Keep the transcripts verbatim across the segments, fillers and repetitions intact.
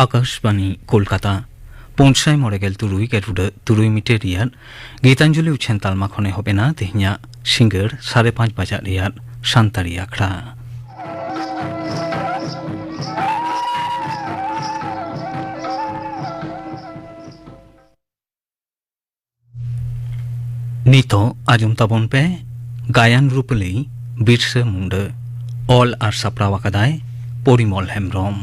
ᱟᱠᱟᱥᱵᱟᱱᱤ ᱠᱳᱞᱠᱟᱛᱟ, ᱯᱩᱱᱥᱟᱭ ᱢᱚᱬᱮ ᱜᱮᱞ ᱛᱩᱨᱩᱭ ᱜᱮᱞ ᱩᱰᱟᱹᱜ ᱛᱩᱨᱩᱭ ᱢᱤᱴᱟᱨ ᱨᱮᱭᱟᱜ ᱜᱤᱛᱟᱧᱡᱚᱞᱤ ᱩᱪᱷᱟᱹᱱ ᱛᱟᱞᱢᱟ ᱠᱷᱚᱱ ᱮᱦᱚᱵ ᱮᱱᱟ ᱛᱮᱦᱮᱧᱟᱜ ᱥᱤᱸᱜᱟᱹᱲ ᱥᱟᱲᱮ ᱯᱟᱸᱪ ᱵᱟᱡᱟᱜ ᱨᱮᱭᱟᱜ ᱥᱟᱱᱛᱟᱲᱤ ᱟᱠᱷᱲᱟ᱾ ᱱᱤᱛᱚᱜ ᱟᱸᱡᱚᱢ ᱛᱟᱵᱚᱱ ᱯᱮ ᱜᱟᱭᱟᱱ ᱨᱩᱯᱟᱹᱞᱤ ᱵᱤᱨᱥᱟᱹ ᱢᱩᱱᱰᱟᱹ᱾ ᱚᱞ ᱟᱨ ᱥᱟᱯᱲᱟᱣ ᱟᱠᱟᱫᱟᱭ ᱯᱚᱨᱤᱢᱚᱞ ᱦᱮᱢᱵᱽᱨᱚᱢ᱾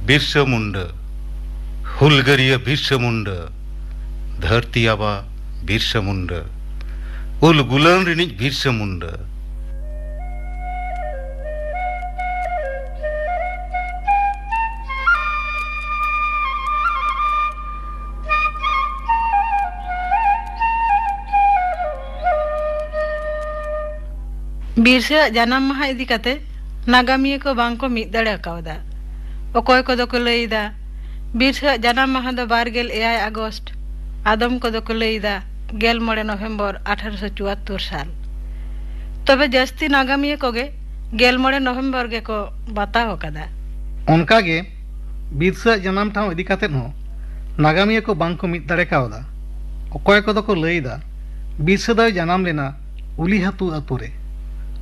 ᱵᱤᱨᱥᱟᱹ ᱢᱩᱱᱰᱟᱹ, ᱦᱩᱞᱜᱟᱹᱨᱤᱭᱟᱹ ᱵᱤᱨᱥᱟᱹ ᱢᱩᱱᱰᱟᱹ, ᱫᱷᱟᱹᱨᱛᱤ ᱟᱵᱟ ᱵᱤᱨᱥᱟᱹ ᱢᱩᱱᱰᱟᱹ, ᱩᱞ ᱜᱩᱞᱟᱹᱱ ᱨᱤᱱᱤᱡ ᱵᱤᱨᱥᱟᱹ ᱢᱩᱱᱰᱟᱹ᱾ ᱵᱤᱨᱥᱟᱹᱣᱟᱜ ᱡᱟᱱᱟᱢ ᱢᱟᱦᱟ ᱤᱫᱤ ᱠᱟᱛᱮ ᱱᱟᱜᱟᱢᱤᱭᱟᱹ ᱠᱚ ᱵᱟᱝ ᱠᱚ ᱢᱤᱫ ᱫᱟᱲᱮ ᱠᱟᱣᱫᱟ᱾ ᱚᱠᱚᱭ ᱠᱚᱫᱚ ᱠᱚ ᱞᱟᱹᱭ ᱮᱫᱟ, ᱵᱤᱨᱥᱟᱹᱣᱟᱜ ᱡᱟᱱᱟᱢ ᱢᱟᱦᱟ ᱫᱚ ᱵᱟᱨ ᱜᱮᱞ ᱮᱭᱟᱭ ᱟᱜᱚᱥᱴ, ᱟᱫᱚᱢ ᱠᱚᱫᱚ ᱠᱚ ᱞᱟᱹᱭ ᱮᱫᱟ, ᱜᱮᱞ ᱢᱚᱬᱮ ᱱᱚᱵᱷᱮᱢᱵᱚᱨ ᱟᱴᱷᱟᱨᱚᱥᱚ ᱪᱩᱣᱟᱛᱛᱳᱨ ᱥᱟᱞ᱾ ᱛᱚᱵᱮ ᱡᱟᱹᱥᱛᱤ ᱱᱟᱜᱟᱢᱤᱭᱟᱹ ᱠᱚᱜᱮ ᱜᱮᱞ ᱢᱚᱬᱮ ᱱᱚᱵᱷᱮᱢᱵᱚᱨ ᱜᱮᱠᱚ ᱵᱟᱛᱟᱣ ᱟᱠᱟᱫᱟ᱾ ᱚᱱᱠᱟᱜᱮ ᱵᱤᱨᱥᱟᱹᱣᱟᱜ ᱡᱟᱱᱟᱢ ᱴᱷᱟᱶ ᱤᱫᱤ ᱠᱟᱛᱮᱫ ᱦᱚᱸ ᱱᱟᱜᱟᱢᱤᱭᱟᱹ ᱠᱚ ᱵᱟᱝ ᱠᱚ ᱢᱤᱫ ᱫᱟᱲᱮ ᱠᱟᱣᱫᱟ᱾ ᱚᱠᱚᱭ ᱠᱚᱫᱚ ᱠᱚ ᱞᱟᱹᱭ ᱮᱫᱟ, ᱵᱤᱨᱥᱟᱹ ᱫᱚᱭ ᱡᱟᱱᱟᱢ ᱞᱮᱱᱟ ᱩᱞᱤᱦᱟᱹᱛᱩ ᱟᱛᱳ ᱨᱮ᱾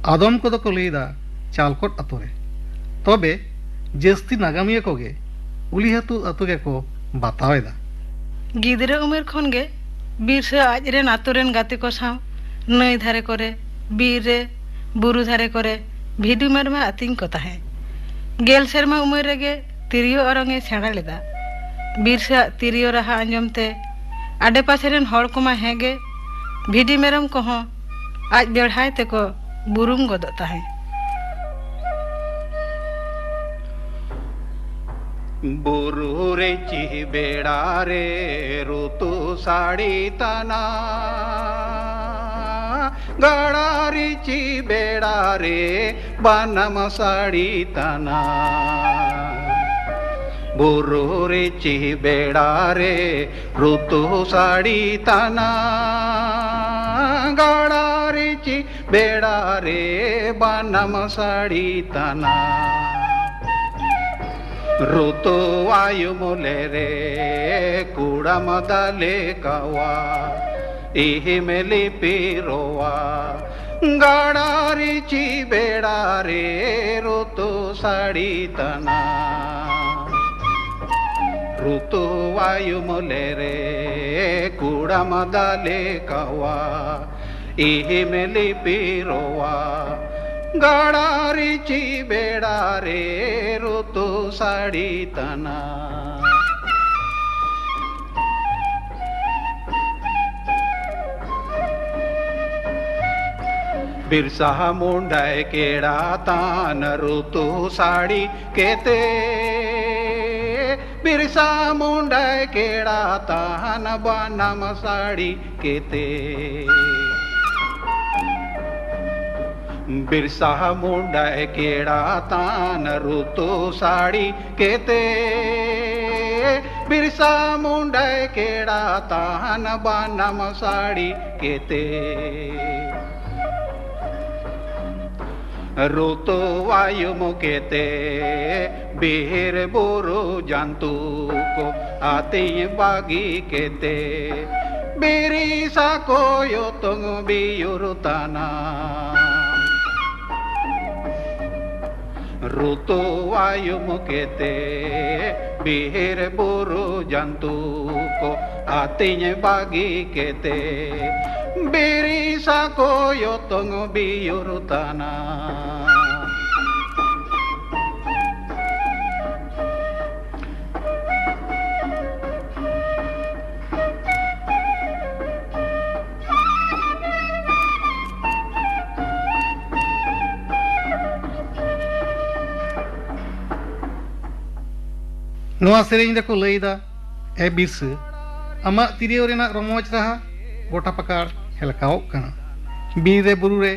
ᱟᱫᱚᱢ ᱠᱚᱫᱚ ᱠᱚ ᱞᱟᱹᱭ ᱮᱫᱟ, ᱪᱟᱞᱠᱚᱴ ᱟᱛᱳ ᱨᱮ᱾ ᱛᱚᱵᱮ ᱡᱟᱹᱥᱛᱤ ᱱᱟᱜᱟᱢᱤᱭᱟᱹ ᱠᱚᱜᱮ ᱩᱞᱤᱦᱟᱹᱛᱩ ᱟᱛᱳ ᱜᱮᱠᱚ ᱵᱟᱛᱟᱣ ᱮᱫᱟ᱾ ᱜᱤᱫᱽᱨᱟᱹ ᱩᱢᱮᱨ ᱠᱷᱚᱱ ᱜᱮ ᱵᱤᱨᱥᱟᱹ ᱟᱡᱨᱮᱱ ᱟᱛᱳ ᱨᱮᱱ ᱜᱟᱛᱮ ᱠᱚ ᱥᱟᱶ ᱱᱟᱹᱭ ᱫᱷᱟᱨᱮ ᱠᱚᱨᱮ, ᱵᱤᱨ ᱨᱮ, ᱵᱩᱨᱩ ᱫᱷᱟᱨᱮ ᱠᱚᱨᱮ ᱵᱷᱤᱰᱤ ᱢᱮᱨᱚᱢᱮ ᱟᱹᱛᱤᱧ ᱠᱚ ᱛᱟᱦᱮᱸᱫ᱾ ᱜᱮᱞ ᱥᱮᱨᱢᱟ ᱩᱢᱮᱨ ᱨᱮᱜᱮ ᱛᱤᱨᱭᱳ ᱚᱨᱚᱝ ᱮ ᱥᱮᱬᱟ ᱞᱮᱫᱟ᱾ ᱵᱤᱨᱥᱟᱹᱣᱟᱜ ᱛᱤᱨᱭᱳ ᱨᱟᱦᱟ ᱟᱸᱡᱚᱢ ᱛᱮ ᱟᱰᱮᱯᱟᱥᱮ ᱨᱮᱱ ᱦᱚᱲ ᱠᱚᱢᱟ ᱦᱮᱸᱜᱮ, ᱵᱷᱤᱰᱤ ᱢᱮᱨᱚᱢ ᱠᱚᱦᱚᱸ ᱟᱡ ᱵᱮᱲᱦᱟᱭ ᱛᱮᱠᱚ ᱵᱩᱨᱩᱢ ᱜᱚᱫᱚᱜ ᱛᱟᱦᱮᱸᱫ᱾ ᱵᱩᱨᱩ ᱨᱮ ᱪᱤ ᱵᱮᱲᱟ ᱨᱮ ᱨᱩᱛᱩ ᱥᱟᱹᱲᱤ ᱛᱟᱱᱟ, ᱜᱟᱲᱟ ᱨᱮ ᱪᱤ ᱵᱮᱲᱟ ᱨᱮ ᱵᱟᱱᱟᱢ ᱥᱟᱹᱲᱤ ᱛᱟᱱᱟ᱾ ᱵᱩᱨᱩ ᱨᱮ ᱪᱤ ᱵᱮᱲᱟ ᱨᱮ ᱨᱩᱛᱩ ᱥᱟᱹᱲᱤ ᱛᱟᱱᱟ, ᱜᱟᱲᱟ ᱨᱮ ᱪᱤ ᱵᱮᱲᱟ ᱨᱮ ᱵᱟᱱᱟᱢ ᱥᱟᱹᱲᱤ ᱛᱟᱱᱟ᱾ ᱨᱩᱛᱩ ᱟᱭᱩᱢ ᱞᱮᱨᱮ ᱠᱩᱲᱟᱢ ᱫᱟᱞᱮ ᱠᱟᱣᱟ, ᱤᱦᱤᱢ ᱞᱤᱯᱤᱨᱚᱣᱟ, ᱜᱟᱲᱟ ᱨᱮ ᱪᱤ ᱵᱮᱲᱟ ᱨᱮ ᱨᱩᱛᱩ ᱥᱟᱹᱲᱤ ᱛᱟᱱᱟ᱾ ᱨᱩᱛᱩ ᱟᱭᱩᱢ ᱞᱮᱨᱮ ᱠᱩᱲᱟᱢ ᱫᱟᱞᱮ ᱠᱟᱣᱟ, ᱤᱦᱤᱢ ᱞᱤᱯᱤᱨᱚᱣᱟ, ᱜᱟᱲᱟ ᱨᱮ ᱪᱤ ᱵᱮᱲᱟ ᱨᱮ ᱨᱩᱛᱩ ᱥᱟᱹᱲᱤ ᱛᱟᱱᱟ᱾ ᱵᱤᱨᱥᱟ ᱢᱩᱱᱰᱟᱭ ᱠᱮᱲᱟ ᱛᱟᱱ ᱨᱩᱛᱩ ᱥᱟᱹᱲᱤ ᱠᱮᱛᱮ, ᱵᱤᱨᱥᱟ ᱢᱩᱱᱰᱟᱭ ᱠᱮᱲᱟ ᱛᱟᱱ ᱵᱟᱱᱟᱢ ᱥᱟᱹᱲᱤ ᱠᱮᱛᱮ᱾ ᱵᱤᱨᱥᱟ ᱢᱩᱱᱰᱟᱭ ᱠᱮᱲᱟ ᱛᱟᱱ ᱨᱩᱛᱩ ᱥᱟᱹᱲᱤ ᱠᱮᱛᱮ, ᱵᱤᱨᱥᱟ ᱢᱩᱱᱰᱟᱭ ᱠᱮᱲᱟ ᱛᱟᱱ ᱵᱟᱱᱟᱢ ᱥᱟᱹᱲᱤ ᱠᱮᱛᱮ᱾ ᱨᱩᱛᱩ ᱟᱭᱩᱢ ᱠᱮᱛᱮ, ᱵᱤᱨ ᱵᱩᱨᱩ ᱡᱟᱱᱛᱩ ᱠᱚ ᱟᱹᱛᱤᱧ ᱵᱟᱹᱜᱤ ᱠᱮᱛᱮ, ᱵᱤᱨᱤᱥᱟ ᱠᱚ ᱭᱚᱛᱚᱝ ᱵᱤᱭᱩᱨ ᱛᱟᱱᱟ᱾ ᱨᱩᱛᱩ ᱟᱭᱩᱢ ᱠᱮᱛᱮ, ᱵᱤᱦᱤᱨ ᱵᱩᱨᱩ ᱡᱟᱱᱛᱩ ᱠᱚ ᱟᱹᱛᱤᱧ ᱵᱟᱹᱜᱤ ᱠᱮᱛᱮ, ᱵᱤᱨᱤ ᱥᱟᱠᱚ ᱭᱚᱛᱚᱝ ᱵᱤᱭᱩᱨ ᱛᱟᱱᱟ᱾ ᱱᱚᱣᱟ ᱥᱮᱨᱮᱧ ᱨᱮᱠᱚ ᱞᱟᱹᱭᱫᱟ, ᱮ ᱵᱤᱨᱥᱟᱹ, ᱟᱢᱟᱜ ᱛᱤᱨᱭᱳ ᱨᱮᱱᱟᱜ ᱨᱚᱢᱚᱡᱽ ᱨᱟᱦᱟ ᱜᱚᱴᱟ ᱯᱟᱠᱟᱲ ᱦᱮᱞᱠᱟᱣᱚᱜ ᱠᱟᱱᱟ᱾ ᱵᱤᱨ ᱨᱮ ᱵᱩᱨᱩ ᱨᱮ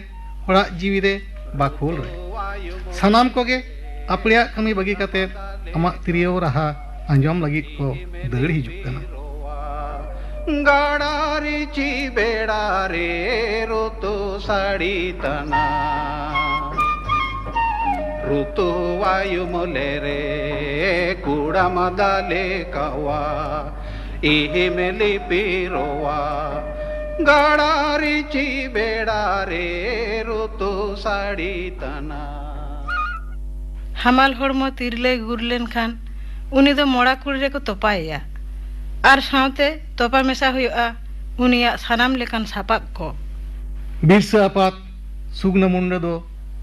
ᱦᱚᱲᱟᱜ ᱡᱤᱣᱤ ᱨᱮ ᱵᱟᱠᱷᱳᱞ ᱨᱮ᱾ ᱥᱟᱱᱟᱢ ᱠᱚᱜᱮ ᱟᱯᱲᱮᱭᱟᱜ ᱠᱟᱹᱢᱤ ᱵᱟᱹᱜᱤ ᱠᱟᱛᱮ ᱟᱢᱟᱜ ᱛᱤᱨᱭᱳ ᱨᱟᱦᱟ ᱟᱸᱡᱚᱢ ᱞᱟᱹᱜᱤᱫ ᱠᱚ ᱫᱟᱹᱲ ᱦᱤᱡᱩᱜ ᱠᱟᱱᱟ᱾ ᱜᱟᱰᱟ ᱨᱤᱪᱤ ᱵᱮᱲᱟ ᱨᱮ ᱨᱩᱛᱩ ᱥᱟᱹᱲᱤ ᱛᱟᱱᱟ᱾ ᱨᱩᱛᱩ ᱟᱭᱩᱢ ᱞᱮᱨᱮ ᱠᱩᱲᱟᱢ ᱫᱟᱞᱮ ᱠᱟᱣᱟ᱾ ᱤᱦᱤᱢ ᱞᱤᱯᱤᱨᱚᱣᱟ᱾ ᱜᱟᱰᱟ ᱨᱤᱪᱤ ᱵᱮᱲᱟ ᱨᱮ ᱨᱩᱛᱩ ᱥᱟᱹᱲᱤ ᱛᱟᱱᱟ᱾ ᱦᱟᱢᱟᱞ ᱦᱚᱲᱢᱚ ᱛᱤᱨᱞᱟᱹᱭ ᱜᱩᱨ ᱞᱮᱱᱠᱷᱟᱱ ᱩᱱᱤ ᱫᱚ ᱢᱚᱲᱟ ᱠᱩᱲᱤ ᱨᱮᱠᱚ ᱛᱚᱯᱟᱭᱮᱭᱟ᱾ ᱟᱨ ᱥᱟᱶᱛᱮ ᱛᱚᱯᱟ ᱢᱮᱥᱟ ᱦᱩᱭᱩᱜᱼᱟ ᱩᱱᱤᱭᱟᱜ ᱥᱟᱱᱟᱢ ᱞᱮᱠᱟᱱ ᱥᱟᱯᱟᱵ ᱠᱚ᱾ ᱵᱤᱨᱥᱟᱹ ᱟᱯᱟᱛ ᱥᱩᱜᱱᱟ ᱢᱩᱱᱰᱟ ᱫᱚ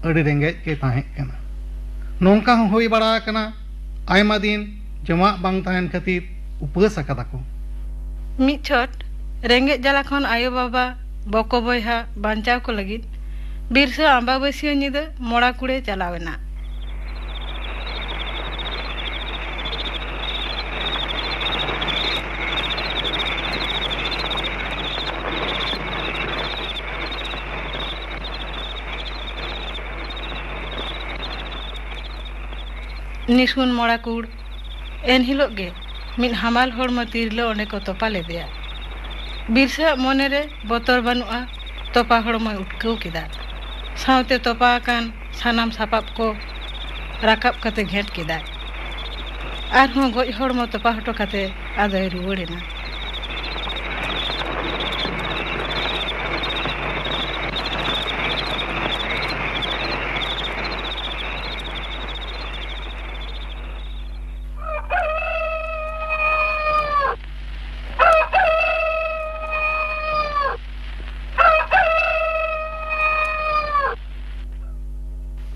ᱟᱹᱰᱤ ᱨᱮᱸᱜᱮᱡ ᱜᱮ ᱛᱟᱦᱮᱸ ᱠᱟᱱᱟ᱾ ᱱᱚᱝᱠᱟ ᱦᱚᱸ ᱦᱩᱭ ᱵᱟᱲᱟ ᱟᱠᱟᱱᱟ, ᱟᱭᱢᱟ ᱫᱤᱱ ᱡᱚᱢᱟᱜ ᱵᱟᱝ ᱛᱟᱦᱮᱱ ᱠᱷᱟᱹᱛᱤᱨ ᱩᱯᱟᱹᱥ ᱟᱠᱟᱫᱟ ᱠᱚ᱾ ᱢᱤᱫ ᱪᱷᱚᱴ ᱨᱮᱸᱜᱮᱡ ᱡᱟᱞᱟ ᱠᱷᱚᱱ ᱟᱭᱳ ᱵᱟᱵᱟ, ᱵᱚᱠᱚ ᱵᱚᱭᱦᱟ ᱵᱟᱧᱪᱟᱣ ᱠᱚ ᱞᱟᱹᱜᱤᱫ ᱵᱤᱨᱥᱟᱹ ᱟᱢᱵᱟᱵᱟᱹᱥᱭᱟᱹ ᱧᱤᱫᱟᱹ ᱢᱚᱲᱟ ᱠᱩᱲᱮ ᱪᱟᱞᱟᱣ ᱮᱱᱟ᱾ ᱱᱤᱥᱩᱱ ᱢᱚᱲᱟ ᱠᱩᱲ᱾ ᱮᱱᱦᱤᱞᱳᱜ ᱜᱮ ᱢᱤᱫ ᱦᱟᱢᱟᱞ ᱦᱚᱲᱢᱚ ᱛᱤᱨᱞᱟᱹ ᱚᱸᱰᱮ ᱠᱚ ᱛᱚᱯᱟ ᱞᱮᱫᱮᱭᱟ᱾ ᱵᱤᱨᱥᱟᱹᱣᱟᱜ ᱢᱚᱱᱮᱨᱮ ᱵᱚᱛᱚᱨ ᱵᱟᱹᱱᱩᱜᱼᱟ, ᱛᱚᱯᱟ ᱦᱚᱲᱢᱚᱭ ᱩᱴᱠᱟᱹᱣ ᱠᱮᱫᱟ᱾ ᱥᱟᱶᱛᱮ ᱛᱚᱯᱟ ᱟᱠᱟᱱ ᱥᱟᱱᱟᱢ ᱥᱟᱯᱟᱵ ᱠᱚ ᱨᱟᱠᱟᱵ ᱠᱟᱛᱮ ᱜᱷᱮᱸᱴ ᱠᱮᱫᱟᱭ᱾ ᱟᱨᱦᱚᱸ ᱜᱚᱡ ᱦᱚᱲᱢᱚ ᱛᱚᱯᱟ ᱦᱚᱴᱚ ᱠᱟᱛᱮ ᱟᱫᱚᱭ ᱨᱩᱣᱟᱹᱲ ᱮᱱᱟ᱾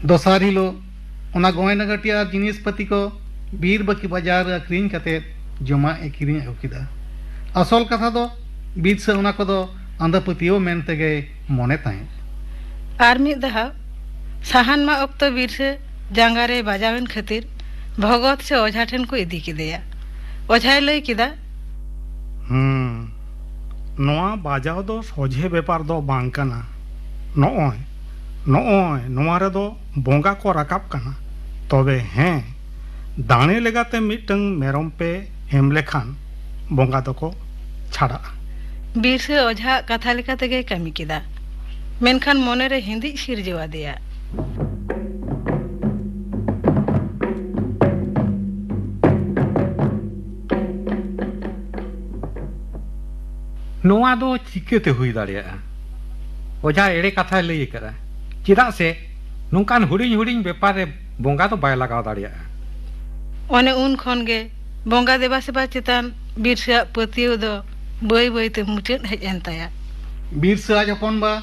ᱫᱚᱥᱟᱨ ᱦᱤᱞᱳᱜ ᱚᱱᱟ ᱜᱚᱭᱱᱟ ᱜᱟᱹᱴᱤ ᱟᱨ ᱡᱤᱱᱤᱥ ᱯᱟᱹᱛᱤ ᱠᱚ ᱵᱤᱨ ᱵᱟᱹᱠᱤ ᱵᱟᱡᱟᱨ ᱨᱮ ᱟᱹᱠᱷᱨᱤᱧ ᱠᱟᱛᱮ ᱡᱚᱢᱟᱜ ᱮ ᱠᱤᱨᱤᱧ ᱟᱹᱜᱩ ᱠᱮᱫᱟ᱾ ᱟᱥᱚᱞ ᱠᱟᱛᱷᱟ ᱫᱚ ᱵᱤᱨᱥᱟᱹ ᱚᱱᱟ ᱠᱚᱫᱚ ᱟᱸᱫᱷᱟ ᱯᱟᱹᱛᱭᱟᱹᱣ ᱢᱮᱱ ᱛᱮᱜᱮᱭ ᱢᱚᱱᱮ ᱛᱟᱦᱮᱸᱫ᱾ ᱟᱨ ᱢᱤᱫ ᱫᱷᱟᱣ ᱥᱟᱦᱟᱱ ᱢᱟᱜ ᱚᱠᱛᱚ ᱵᱤᱨᱥᱟᱹ ᱡᱟᱸᱜᱟ ᱨᱮ ᱵᱟᱡᱟᱣᱮᱱ ᱠᱷᱟᱹᱛᱤᱨ ᱵᱷᱚᱜᱚᱛ ᱥᱮ ᱚᱡᱷᱟ ᱴᱷᱮᱱ ᱠᱚ ᱤᱫᱤ ᱠᱮᱫᱮᱭᱟ᱾ ᱚᱡᱷᱟᱭ ᱞᱟᱹᱭ ᱠᱮᱫᱟ, ᱦᱩᱸ, ᱱᱚᱣᱟ ᱵᱟᱡᱟᱣ ᱫᱚ ᱥᱚᱡᱷᱮ ᱵᱮᱯᱟᱨ ᱫᱚ ᱵᱟᱝ ᱠᱟᱱᱟ᱾ ᱱᱚᱜᱼᱚᱭ, ᱱᱚᱜᱼᱚᱭ, ᱱᱚᱣᱟ ᱨᱮᱫᱚ ᱵᱚᱸᱜᱟ ᱠᱚ ᱨᱟᱠᱟᱵ ᱠᱟᱱᱟ᱾ ᱛᱚᱵᱮ ᱦᱮᱸ, ᱫᱟᱲᱮ ᱞᱮᱠᱟᱛᱮ ᱢᱤᱫᱴᱟᱝ ᱢᱮᱨᱚᱢ ᱯᱮ ᱮᱢ ᱞᱮᱠᱷᱟᱱ ᱵᱚᱸᱜᱟ ᱫᱚᱠᱚ ᱪᱷᱟᱲᱟᱜᱼᱟ᱾ ᱵᱤᱨᱥᱟᱹ ᱚᱡᱷᱟᱜ ᱠᱟᱛᱷᱟ ᱞᱮᱠᱟ ᱛᱮᱜᱮᱭ ᱠᱟᱹᱢᱤ ᱠᱮᱫᱟ, ᱢᱮᱱᱠᱷᱟᱱ ᱢᱚᱱᱮᱨᱮ ᱦᱤᱸᱫᱤᱡ ᱥᱤᱨᱡᱟᱹᱣ ᱟᱫᱮᱭᱟ᱾ ᱱᱚᱣᱟ ᱫᱚ ᱪᱤᱠᱟᱹᱛᱮ ᱦᱩᱭ ᱫᱟᱲᱮᱭᱟᱜᱼᱟ? ᱚᱡᱷᱟ ᱮᱲᱮ ᱠᱟᱛᱷᱟᱭ ᱞᱟᱹᱭ ᱟᱠᱟᱫᱟ, ᱪᱮᱫᱟᱜ ᱥᱮ ᱱᱚᱝᱠᱟᱱ ᱦᱩᱰᱤᱧ ᱦᱩᱰᱤᱧ ᱵᱮᱯᱟᱨ ᱨᱮ ᱵᱚᱸᱜᱟ ᱫᱚ ᱵᱟᱭ ᱞᱟᱜᱟᱣ ᱫᱟᱲᱮᱭᱟᱜᱼᱟ᱾ ᱚᱱᱮ ᱩᱱ ᱠᱷᱚᱱ ᱜᱮ ᱵᱚᱸᱜᱟ ᱫᱮᱵᱟ ᱥᱮᱵᱟ ᱪᱮᱛᱟᱱ ᱵᱤᱨᱥᱟᱹᱣᱟᱜ ᱯᱟᱹᱛᱭᱟᱹᱣ ᱫᱚ ᱵᱟᱹᱭ ᱵᱟᱹᱭ ᱛᱮ ᱢᱩᱪᱟᱹᱫ ᱦᱮᱡ ᱮᱱ ᱛᱟᱭᱟ᱾ ᱵᱤᱨᱥᱟᱹ ᱟᱡ ᱦᱚᱯᱚᱱ ᱵᱟ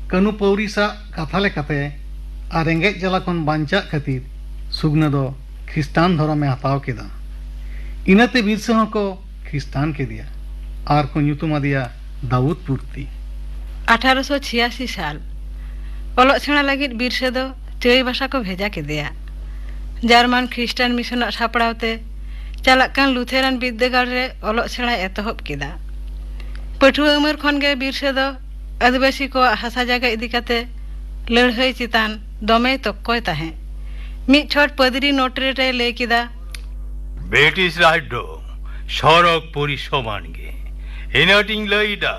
ᱠᱟᱹᱱᱩ ᱯᱟᱹᱣᱨᱤᱥᱟᱜ ᱠᱟᱛᱷᱟ ᱞᱮᱠᱟᱛᱮ ᱟᱨ ᱨᱮᱸᱜᱮᱡ ᱡᱟᱞᱟ ᱠᱷᱚᱱ ᱵᱟᱧᱪᱟᱜ ᱠᱷᱟᱹᱛᱤᱨ ᱥᱩᱜᱽᱱᱟᱹ ᱫᱚ ᱠᱷᱨᱤᱥᱴᱟᱱ ᱫᱷᱚᱨᱚᱢᱮ ᱦᱟᱛᱟᱣ ᱠᱮᱫᱟ᱾ ᱤᱱᱟᱹᱛᱮ ᱵᱤᱨᱥᱟᱹ ᱦᱚᱸᱠᱚ ᱠᱷᱨᱤᱥᱴᱟᱱ ᱠᱮᱫᱮᱭᱟ ᱟᱨ ᱠᱚ ᱧᱩᱛᱩᱢ ᱟᱫᱮᱭᱟ ᱫᱟᱣᱩᱫ ᱯᱩᱨᱛᱤ᱾ ᱟᱴᱷᱟᱨᱚᱥᱚ ᱪᱷᱤᱭᱟᱥᱤ ᱥᱟᱞ ᱚᱞᱚᱜ ᱥᱮᱬᱟ ᱞᱟᱹᱜᱤᱫ ᱵᱤᱨᱥᱟᱹ ᱫᱚ ᱪᱟᱹᱭ ᱵᱟᱥᱟ ᱠᱚ ᱵᱷᱮᱡᱟ ᱠᱮᱫᱮᱭᱟ᱾ ᱡᱟᱨᱢᱟᱱ ᱠᱷᱨᱤᱥᱴᱟᱱ ᱢᱤᱥᱚᱱᱟᱜ ᱥᱟᱯᱲᱟᱣ ᱛᱮ ᱪᱟᱞᱟᱜ ᱠᱟᱱ ᱞᱩᱛᱷᱮᱨᱟᱱ ᱵᱤᱨᱫᱟᱹᱜᱟᱲ ᱨᱮ ᱚᱞᱚᱜ ᱥᱮᱬᱟᱭ ᱮᱛᱚᱦᱚᱵ ᱠᱮᱫᱟ᱾ ᱯᱟᱹᱴᱷᱩᱣᱟᱹ ᱩᱢᱮᱨ ᱠᱷᱚᱱ ᱜᱮ ᱵᱤᱨᱥᱟᱹ ᱫᱚ ᱟᱹᱫᱤᱵᱟᱹᱥᱤ ᱠᱚᱣᱟᱜ ᱦᱟᱥᱟ ᱡᱟᱭᱜᱟ ᱤᱫᱤ ᱠᱟᱛᱮ ᱞᱟᱹᱲᱦᱟᱹᱭ ᱪᱮᱛᱟᱱ ᱫᱚᱢᱮᱭ ᱛᱚᱠᱠᱚᱭ ᱛᱟᱦᱮᱸᱫ᱾ ᱢᱤᱫ ᱪᱷᱚᱴ ᱯᱟᱹᱫᱽᱨᱤ ᱱᱚᱴᱨᱮ ᱨᱮᱭ ᱞᱟᱹᱭ ᱠᱮᱫᱟ, ᱵᱨᱤᱴᱤᱥ ᱨᱟᱡᱽ ᱫᱚ ᱥᱚᱨᱚᱜᱽᱯᱩᱨᱤ ᱥᱚᱢᱟᱱ ᱜᱮ᱾ ᱤᱱᱟᱹᱴᱤᱧ ᱞᱟᱹᱭᱫᱟ,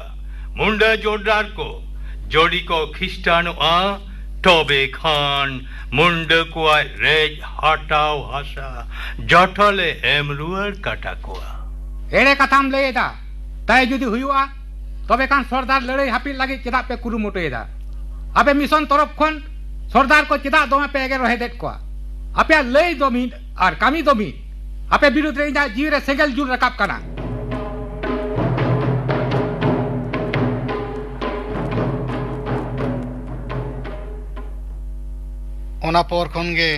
ᱢᱩᱱᱰᱟᱹ ᱡᱳᱨᱫᱟᱨ ᱠᱚ ᱡᱚᱫᱤ ᱠᱚ ᱠᱷᱨᱤᱥᱴᱟᱱᱚᱜᱼᱟ, ᱛᱚᱵᱮ ᱠᱷᱟᱱ ᱢᱩᱱᱰᱟᱹ ᱠᱚᱣᱟᱜ ᱨᱮᱡ ᱦᱟᱛᱟᱣ ᱦᱟᱥᱟ ᱡᱚᱛᱚ ᱞᱮ ᱮᱢ ᱨᱩᱣᱟᱹᱲ ᱠᱟᱛᱟ ᱠᱚᱣᱟ᱾ ᱮᱲᱮ ᱠᱟᱛᱷᱟᱢ ᱞᱟᱹᱭ ᱮᱫᱟ᱾ ᱛᱟᱭ ᱡᱩᱫᱤ ᱦᱩᱭᱩᱜᱼᱟ, ᱛᱚᱵᱮ ᱠᱷᱟᱱ ᱥᱚᱨᱫᱟᱨ ᱞᱟᱹᱲᱦᱟᱹᱭ ᱦᱟᱹᱯᱤᱫ ᱞᱟᱹᱜᱤᱫ ᱪᱮᱫᱟᱜ ᱯᱮ ᱠᱩᱨᱩᱢᱩᱴᱩᱭᱮᱫᱟ? ᱟᱯᱮ ᱢᱤᱥᱚᱱ ᱛᱚᱨᱚᱯ ᱠᱷᱚᱱ ᱥᱚᱨᱫᱟᱨ ᱠᱚ ᱪᱮᱫᱟᱜ ᱫᱚᱢᱮ ᱯᱮ ᱮᱜᱮᱨ ᱨᱚᱦᱮᱫᱮᱫ ᱠᱚᱣᱟ? ᱟᱯᱮᱭᱟᱜ ᱞᱟᱹᱭ ᱫᱚ ᱢᱤᱫ ᱟᱨ ᱠᱟᱹᱢᱤ ᱫᱚ ᱢᱤᱫ᱾ ᱟᱯᱮ ᱵᱤᱨᱩᱫᱷ ᱨᱮ ᱤᱧᱟᱹᱜ ᱡᱤᱣᱤ ᱨᱮ ᱥᱮᱸᱜᱮᱞ ᱡᱩᱞ ᱨᱟᱠᱟᱵ ᱠᱟᱱᱟ᱾ ᱚᱱᱟ ᱯᱚᱨ ᱠᱷᱚᱱ ᱜᱮ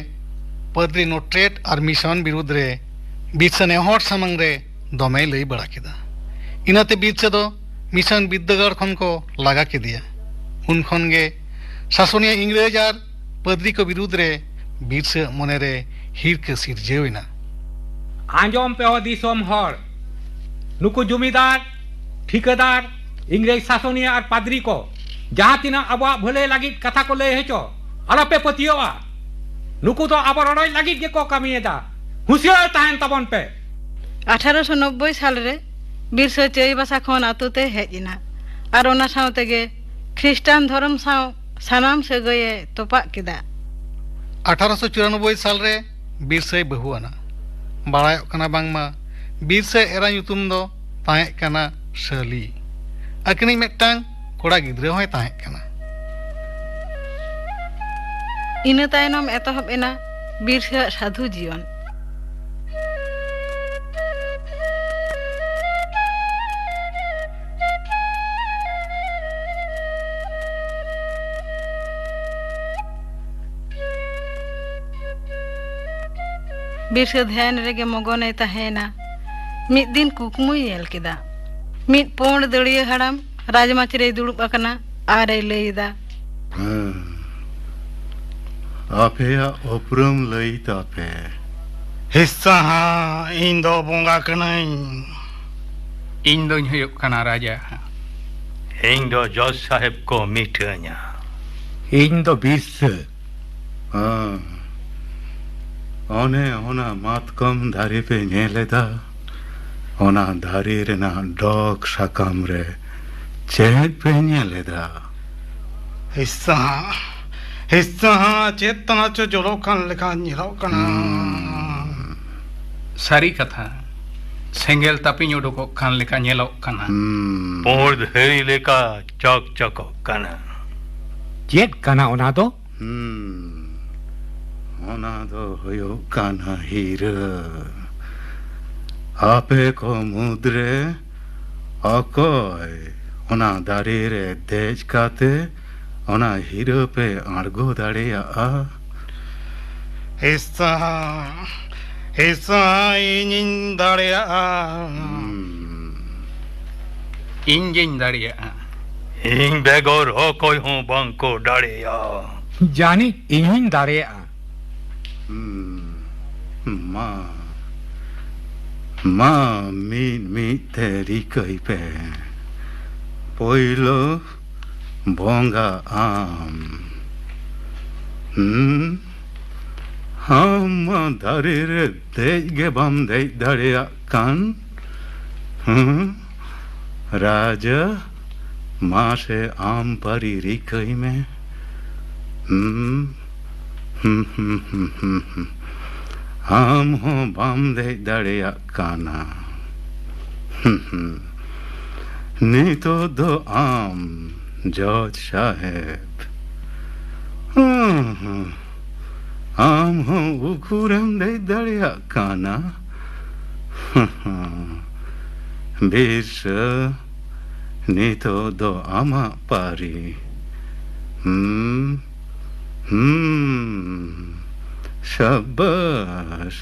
ᱯᱟᱫᱽᱨᱤ ᱱᱚᱴᱨᱮᱴ ᱟᱨ ᱢᱤᱥᱚᱱ ᱵᱤᱨᱩᱫᱽ ᱨᱮ ᱵᱤᱨᱥᱟᱹ ᱱᱮᱦᱚᱲ ᱥᱟᱢᱟᱝ ᱨᱮ ᱫᱚᱢᱮᱭ ᱞᱟᱹᱭ ᱵᱟᱲᱟ ᱠᱮᱫᱟ᱾ ᱤᱱᱟᱹᱛᱮ ᱵᱤᱨᱥᱟᱹ ᱫᱚ ᱢᱤᱥᱚᱱ ᱵᱤᱨᱫᱟᱹᱜᱟᱲ ᱠᱷᱚᱱ ᱠᱚ ᱞᱟᱜᱟ ᱠᱮᱫᱮᱭᱟ᱾ ᱩᱱ ᱠᱷᱚᱱ ᱜᱮ ᱥᱟᱥᱚᱱᱤᱭᱟᱹ ᱤᱝᱨᱮᱡᱽ ᱟᱨ ᱯᱟᱫᱽᱨᱤ ᱠᱚ ᱵᱤᱨᱩᱫᱽ ᱨᱮ ᱵᱤᱨᱥᱟᱹ ᱢᱚᱱᱮᱨᱮ ᱦᱤᱨᱠᱟᱹ ᱥᱤᱨᱡᱟᱹᱣ ᱮᱱᱟ᱾ ᱟᱸᱡᱚᱢ ᱯᱮ ᱦᱚ ᱫᱤᱥᱚᱢ ᱦᱚᱲ, ᱱᱩᱠᱩ ᱡᱚᱢᱤᱫᱟᱨ, ᱴᱷᱤᱠᱟᱹᱫᱟᱨ, ᱤᱝᱨᱮᱡᱽ ᱥᱟᱥᱚᱱᱤᱭᱟᱹ ᱟᱨ ᱯᱟᱫᱽᱨᱤ ᱠᱚ ᱡᱟᱦᱟᱸ ᱛᱤᱱᱟᱹᱜ ᱟᱵᱚᱣᱟᱜ ᱵᱷᱟᱹᱞᱟᱹᱭ ᱞᱟᱹᱜᱤᱫ ᱠᱟᱛᱷᱟ ᱠᱚ ᱞᱟᱹᱭ ᱦᱚᱪᱚ, ᱟᱞᱚᱯᱮ ᱯᱟᱹᱛᱭᱟᱹᱣᱟ᱾ ᱱᱩᱠᱩ ᱫᱚ ᱟᱵᱚ ᱨᱚᱰᱚᱡ ᱞᱟᱹᱜᱤᱫ ᱜᱮᱠᱚ ᱠᱟᱹᱢᱤᱭᱮᱫᱟ᱾ ᱦᱩᱸᱥᱤᱭᱟᱹᱨ ᱛᱟᱦᱮᱱ ᱛᱟᱵᱚᱱ ᱯᱮ᱾ ᱟᱴᱷᱟᱨᱚᱥᱚ ᱱᱚᱵᱵᱳᱭ ᱥᱟᱞ ᱨᱮ ᱵᱤᱨᱥᱟᱹ ᱪᱟᱹᱭᱵᱟᱥᱟ ᱠᱷᱚᱱ ᱟᱛᱳ ᱛᱮ ᱦᱮᱡ ᱮᱱᱟ ᱟᱨ ᱚᱱᱟ ᱥᱟᱶ ᱛᱮᱜᱮ ᱠᱷᱨᱤᱥᱴᱟᱱ ᱫᱷᱚᱨᱚᱢ ᱥᱟᱶ ᱥᱟᱱᱟᱢ ᱥᱟᱹᱜᱟᱹᱭᱮ ᱛᱚᱯᱟᱜ ᱠᱮᱫᱟ᱾ ᱟᱴᱷᱟᱨᱚᱥᱚ ᱪᱩᱨᱟᱱᱚᱵᱵᱳᱭ ᱥᱟᱞ ᱨᱮ ᱵᱤᱨᱥᱟᱹᱭ ᱵᱟᱹᱦᱩ ᱟᱱᱟ᱾ ᱵᱟᱲᱟᱭᱚᱜ ᱠᱟᱱᱟ ᱵᱟᱝᱢᱟ ᱵᱤᱨᱥᱟᱹ ᱮᱨᱟ ᱧᱩᱛᱩᱢ ᱫᱚ ᱛᱟᱦᱮᱸ ᱠᱟᱱᱟ ᱥᱟᱹᱞᱤ᱾ ᱟᱹᱠᱤᱱᱤᱡ ᱢᱤᱫᱴᱟᱝ ᱠᱚᱲᱟ ᱜᱤᱫᱽᱨᱟᱹ ᱦᱚᱸᱭ ᱛᱟᱦᱮᱸ ᱠᱟᱱᱟ᱾ ᱤᱱᱟᱹ ᱛᱟᱭᱱᱚᱢ ᱮᱛᱚᱦᱚᱵ ᱮᱱᱟ ᱵᱤᱨᱥᱟᱹᱣᱟᱜ ᱥᱟᱹᱫᱷᱩ ᱡᱤᱭᱚᱱ᱾ ᱵᱤᱨᱥᱟᱹ ᱫᱷᱮᱭᱟᱱ ᱨᱮᱜᱮ ᱢᱚᱜᱚᱱᱮ ᱛᱟᱦᱮᱸᱭᱮᱱᱟ᱾ ᱢᱤᱫ ᱫᱤᱱ ᱠᱩᱠᱢᱩᱭ ᱧᱮᱞ ᱠᱮᱫᱟ᱾ ᱢᱤᱫ ᱯᱩᱸᱰ ᱫᱟᱹᱲᱭᱟᱹ ᱦᱟᱲᱟᱢ ᱨᱟᱡᱽᱢᱟᱪᱤ ᱨᱮᱭ ᱫᱩᱲᱩᱵ ᱟᱠᱟᱱᱟ ᱟᱨᱮᱭ ᱞᱟᱹᱭ ᱮᱫᱟ, ᱦᱮᱸ, ᱟᱯᱮᱭᱟᱜ ᱩᱯᱨᱩᱢ ᱞᱟᱹᱭ ᱛᱟᱯᱮ᱾ ᱦᱤᱥᱥᱟ ᱦᱟᱸ, ᱤᱧ ᱫᱚ ᱵᱚᱸᱜᱟ ᱠᱟᱹᱱᱟᱹᱧ᱾ ᱤᱧ ᱫᱚᱧ ᱦᱩᱭᱩᱜ ᱠᱟᱱᱟ ᱨᱟᱡᱟ᱾ ᱤᱧ ᱫᱚ ᱡᱚᱡᱽ ᱥᱟᱦᱮᱵ ᱠᱚ ᱢᱤᱴᱷᱟᱹᱧᱟ᱾ ᱤᱧ ᱫᱚ ᱵᱤᱨᱥᱟᱹ᱾ ᱦᱮᱸ᱾ ᱚᱱᱮ ᱚᱱᱟ ᱢᱟᱛᱠᱚᱢ ᱫᱟᱨᱮ ᱯᱮ ᱧᱮᱞ ᱮᱫᱟ? ᱚᱱᱟ ᱫᱟᱨᱮ ᱨᱮᱱᱟᱜ ᱰᱚᱜᱽ ᱥᱟᱠᱟᱢ ᱨᱮ ᱪᱮᱫ ᱯᱮ ᱧᱮᱞ ᱮᱫᱟ? ᱦᱤᱥᱥᱟ ᱦᱟᱸ, ᱦᱤᱥᱥᱟ ᱦᱟᱸ, ᱪᱮᱫ ᱛᱟᱱᱟ ᱪᱚ ᱡᱚᱞᱚᱜ ᱠᱟᱱ ᱞᱮᱠᱟ ᱧᱮᱞᱚᱜ ᱠᱟᱱᱟ᱾ ᱦᱩᱸ᱾ ᱥᱟᱹᱨᱤ ᱠᱟᱛᱷᱟ, ᱥᱮᱸᱜᱮᱞ ᱛᱟᱹᱯᱤᱧ ᱩᱰᱩᱠᱚᱜ ᱠᱟᱱ ᱞᱮᱠᱟ ᱧᱮᱞᱚᱜ ᱠᱟᱱᱟ᱾ ᱦᱩᱸ᱾ ᱯᱩᱸᱰ ᱫᱷᱤᱨᱤ ᱞᱮᱠᱟ ᱪᱚᱠᱪᱚᱠᱚᱜ ᱠᱟᱱᱟ᱾ ᱪᱮᱫ ᱠᱟᱱᱟ ᱚᱱᱟ ᱫᱚ? ᱦᱩᱸ, ᱚᱱᱟ ᱫᱚ ᱦᱩᱭᱩᱜ ᱠᱟᱱᱟ ᱦᱤᱨᱟᱹ᱾ ᱟᱯᱮ ᱠᱚ ᱢᱩᱫᱽᱨᱮ ᱚᱠᱚᱭ ᱚᱱᱟ ᱫᱟᱨᱮ ᱨᱮ ᱫᱮᱡ ᱠᱟᱛᱮ ᱚᱱᱟ ᱦᱤᱨᱟᱹ ᱯᱮ ᱟᱬᱜᱚ ᱫᱟᱲᱮᱭᱟᱜᱼᱟ? ᱤᱥᱟ, ᱤᱥᱟ, ᱤᱧᱤᱧ ᱫᱟᱲᱮᱭᱟᱜᱼᱟ᱾ ᱦᱩᱸ᱾ ᱤᱧ ᱜᱤᱧ ᱫᱟᱲᱮᱭᱟᱜᱼᱟ᱾ ᱤᱧ ᱵᱮᱜᱚᱨ ᱚᱠᱚᱭ ᱦᱚᱸ ᱵᱟᱝ ᱠᱚ ᱫᱟᱲᱮᱭᱟᱜᱼᱟ᱾ ᱡᱟᱹᱱᱤᱡ ᱤᱧ ᱦᱚᱸᱧ ᱫᱟᱲᱮᱭᱟᱜᱼᱟ᱾ ᱦᱩᱸ᱾ ᱢᱟ, ᱢᱟ, ᱢᱤᱫ ᱢᱤᱫ ᱛᱮ ᱨᱤᱠᱟᱹᱭ ᱯᱮ᱾ ᱯᱳᱭᱞᱳ ᱵᱚᱸᱜᱟ ᱟᱢ᱾ ᱦᱩᱸ? ᱟᱢ ᱢᱟ ᱫᱟᱨᱮ ᱨᱮ ᱫᱮᱡ ᱜᱮ ᱵᱟᱢ ᱫᱮᱡ ᱫᱟᱲᱮᱭᱟᱜ ᱠᱟᱱ᱾ ᱦᱩᱸ? ᱨᱟᱡᱟ, ᱢᱟᱥᱮ ᱟᱢ ᱯᱟᱹᱨᱤ ᱨᱤᱠᱟᱹᱭ ᱢᱮ᱾ ᱦᱩᱸ? ᱦᱩᱸ, ᱦᱩᱸ, ᱦᱩᱸ, ᱦᱩᱸ, ᱦᱩᱸ᱾ ᱟᱢ ᱦᱚᱸ ᱵᱟᱢ ᱫᱮᱡ ᱫᱟᱲᱮᱭᱟᱜ ᱠᱟᱱᱟ᱾ ᱦᱩᱸ, ᱦᱩᱸ᱾ ᱱᱤᱛᱚᱜ ᱫᱚ ᱟᱢ, ᱡᱚᱡᱽ ᱥᱟᱦᱮᱵᱽ᱾ ᱦᱩᱸ, ᱦᱩᱸ᱾ ᱟᱢ ᱦᱚᱸ ᱩᱠᱩᱨᱮᱢ ᱫᱮᱡ ᱫᱟᱲᱮᱭᱟᱜ ᱠᱟᱱᱟ? ᱵᱤᱨᱥᱟᱹ, ᱱᱤᱛᱚᱜ ᱫᱚ ᱟᱢᱟᱜ ᱯᱟᱹᱨᱤ᱾ ᱦᱩᱸ, ᱦᱩᱸ, ᱥᱟᱵᱟᱥ᱾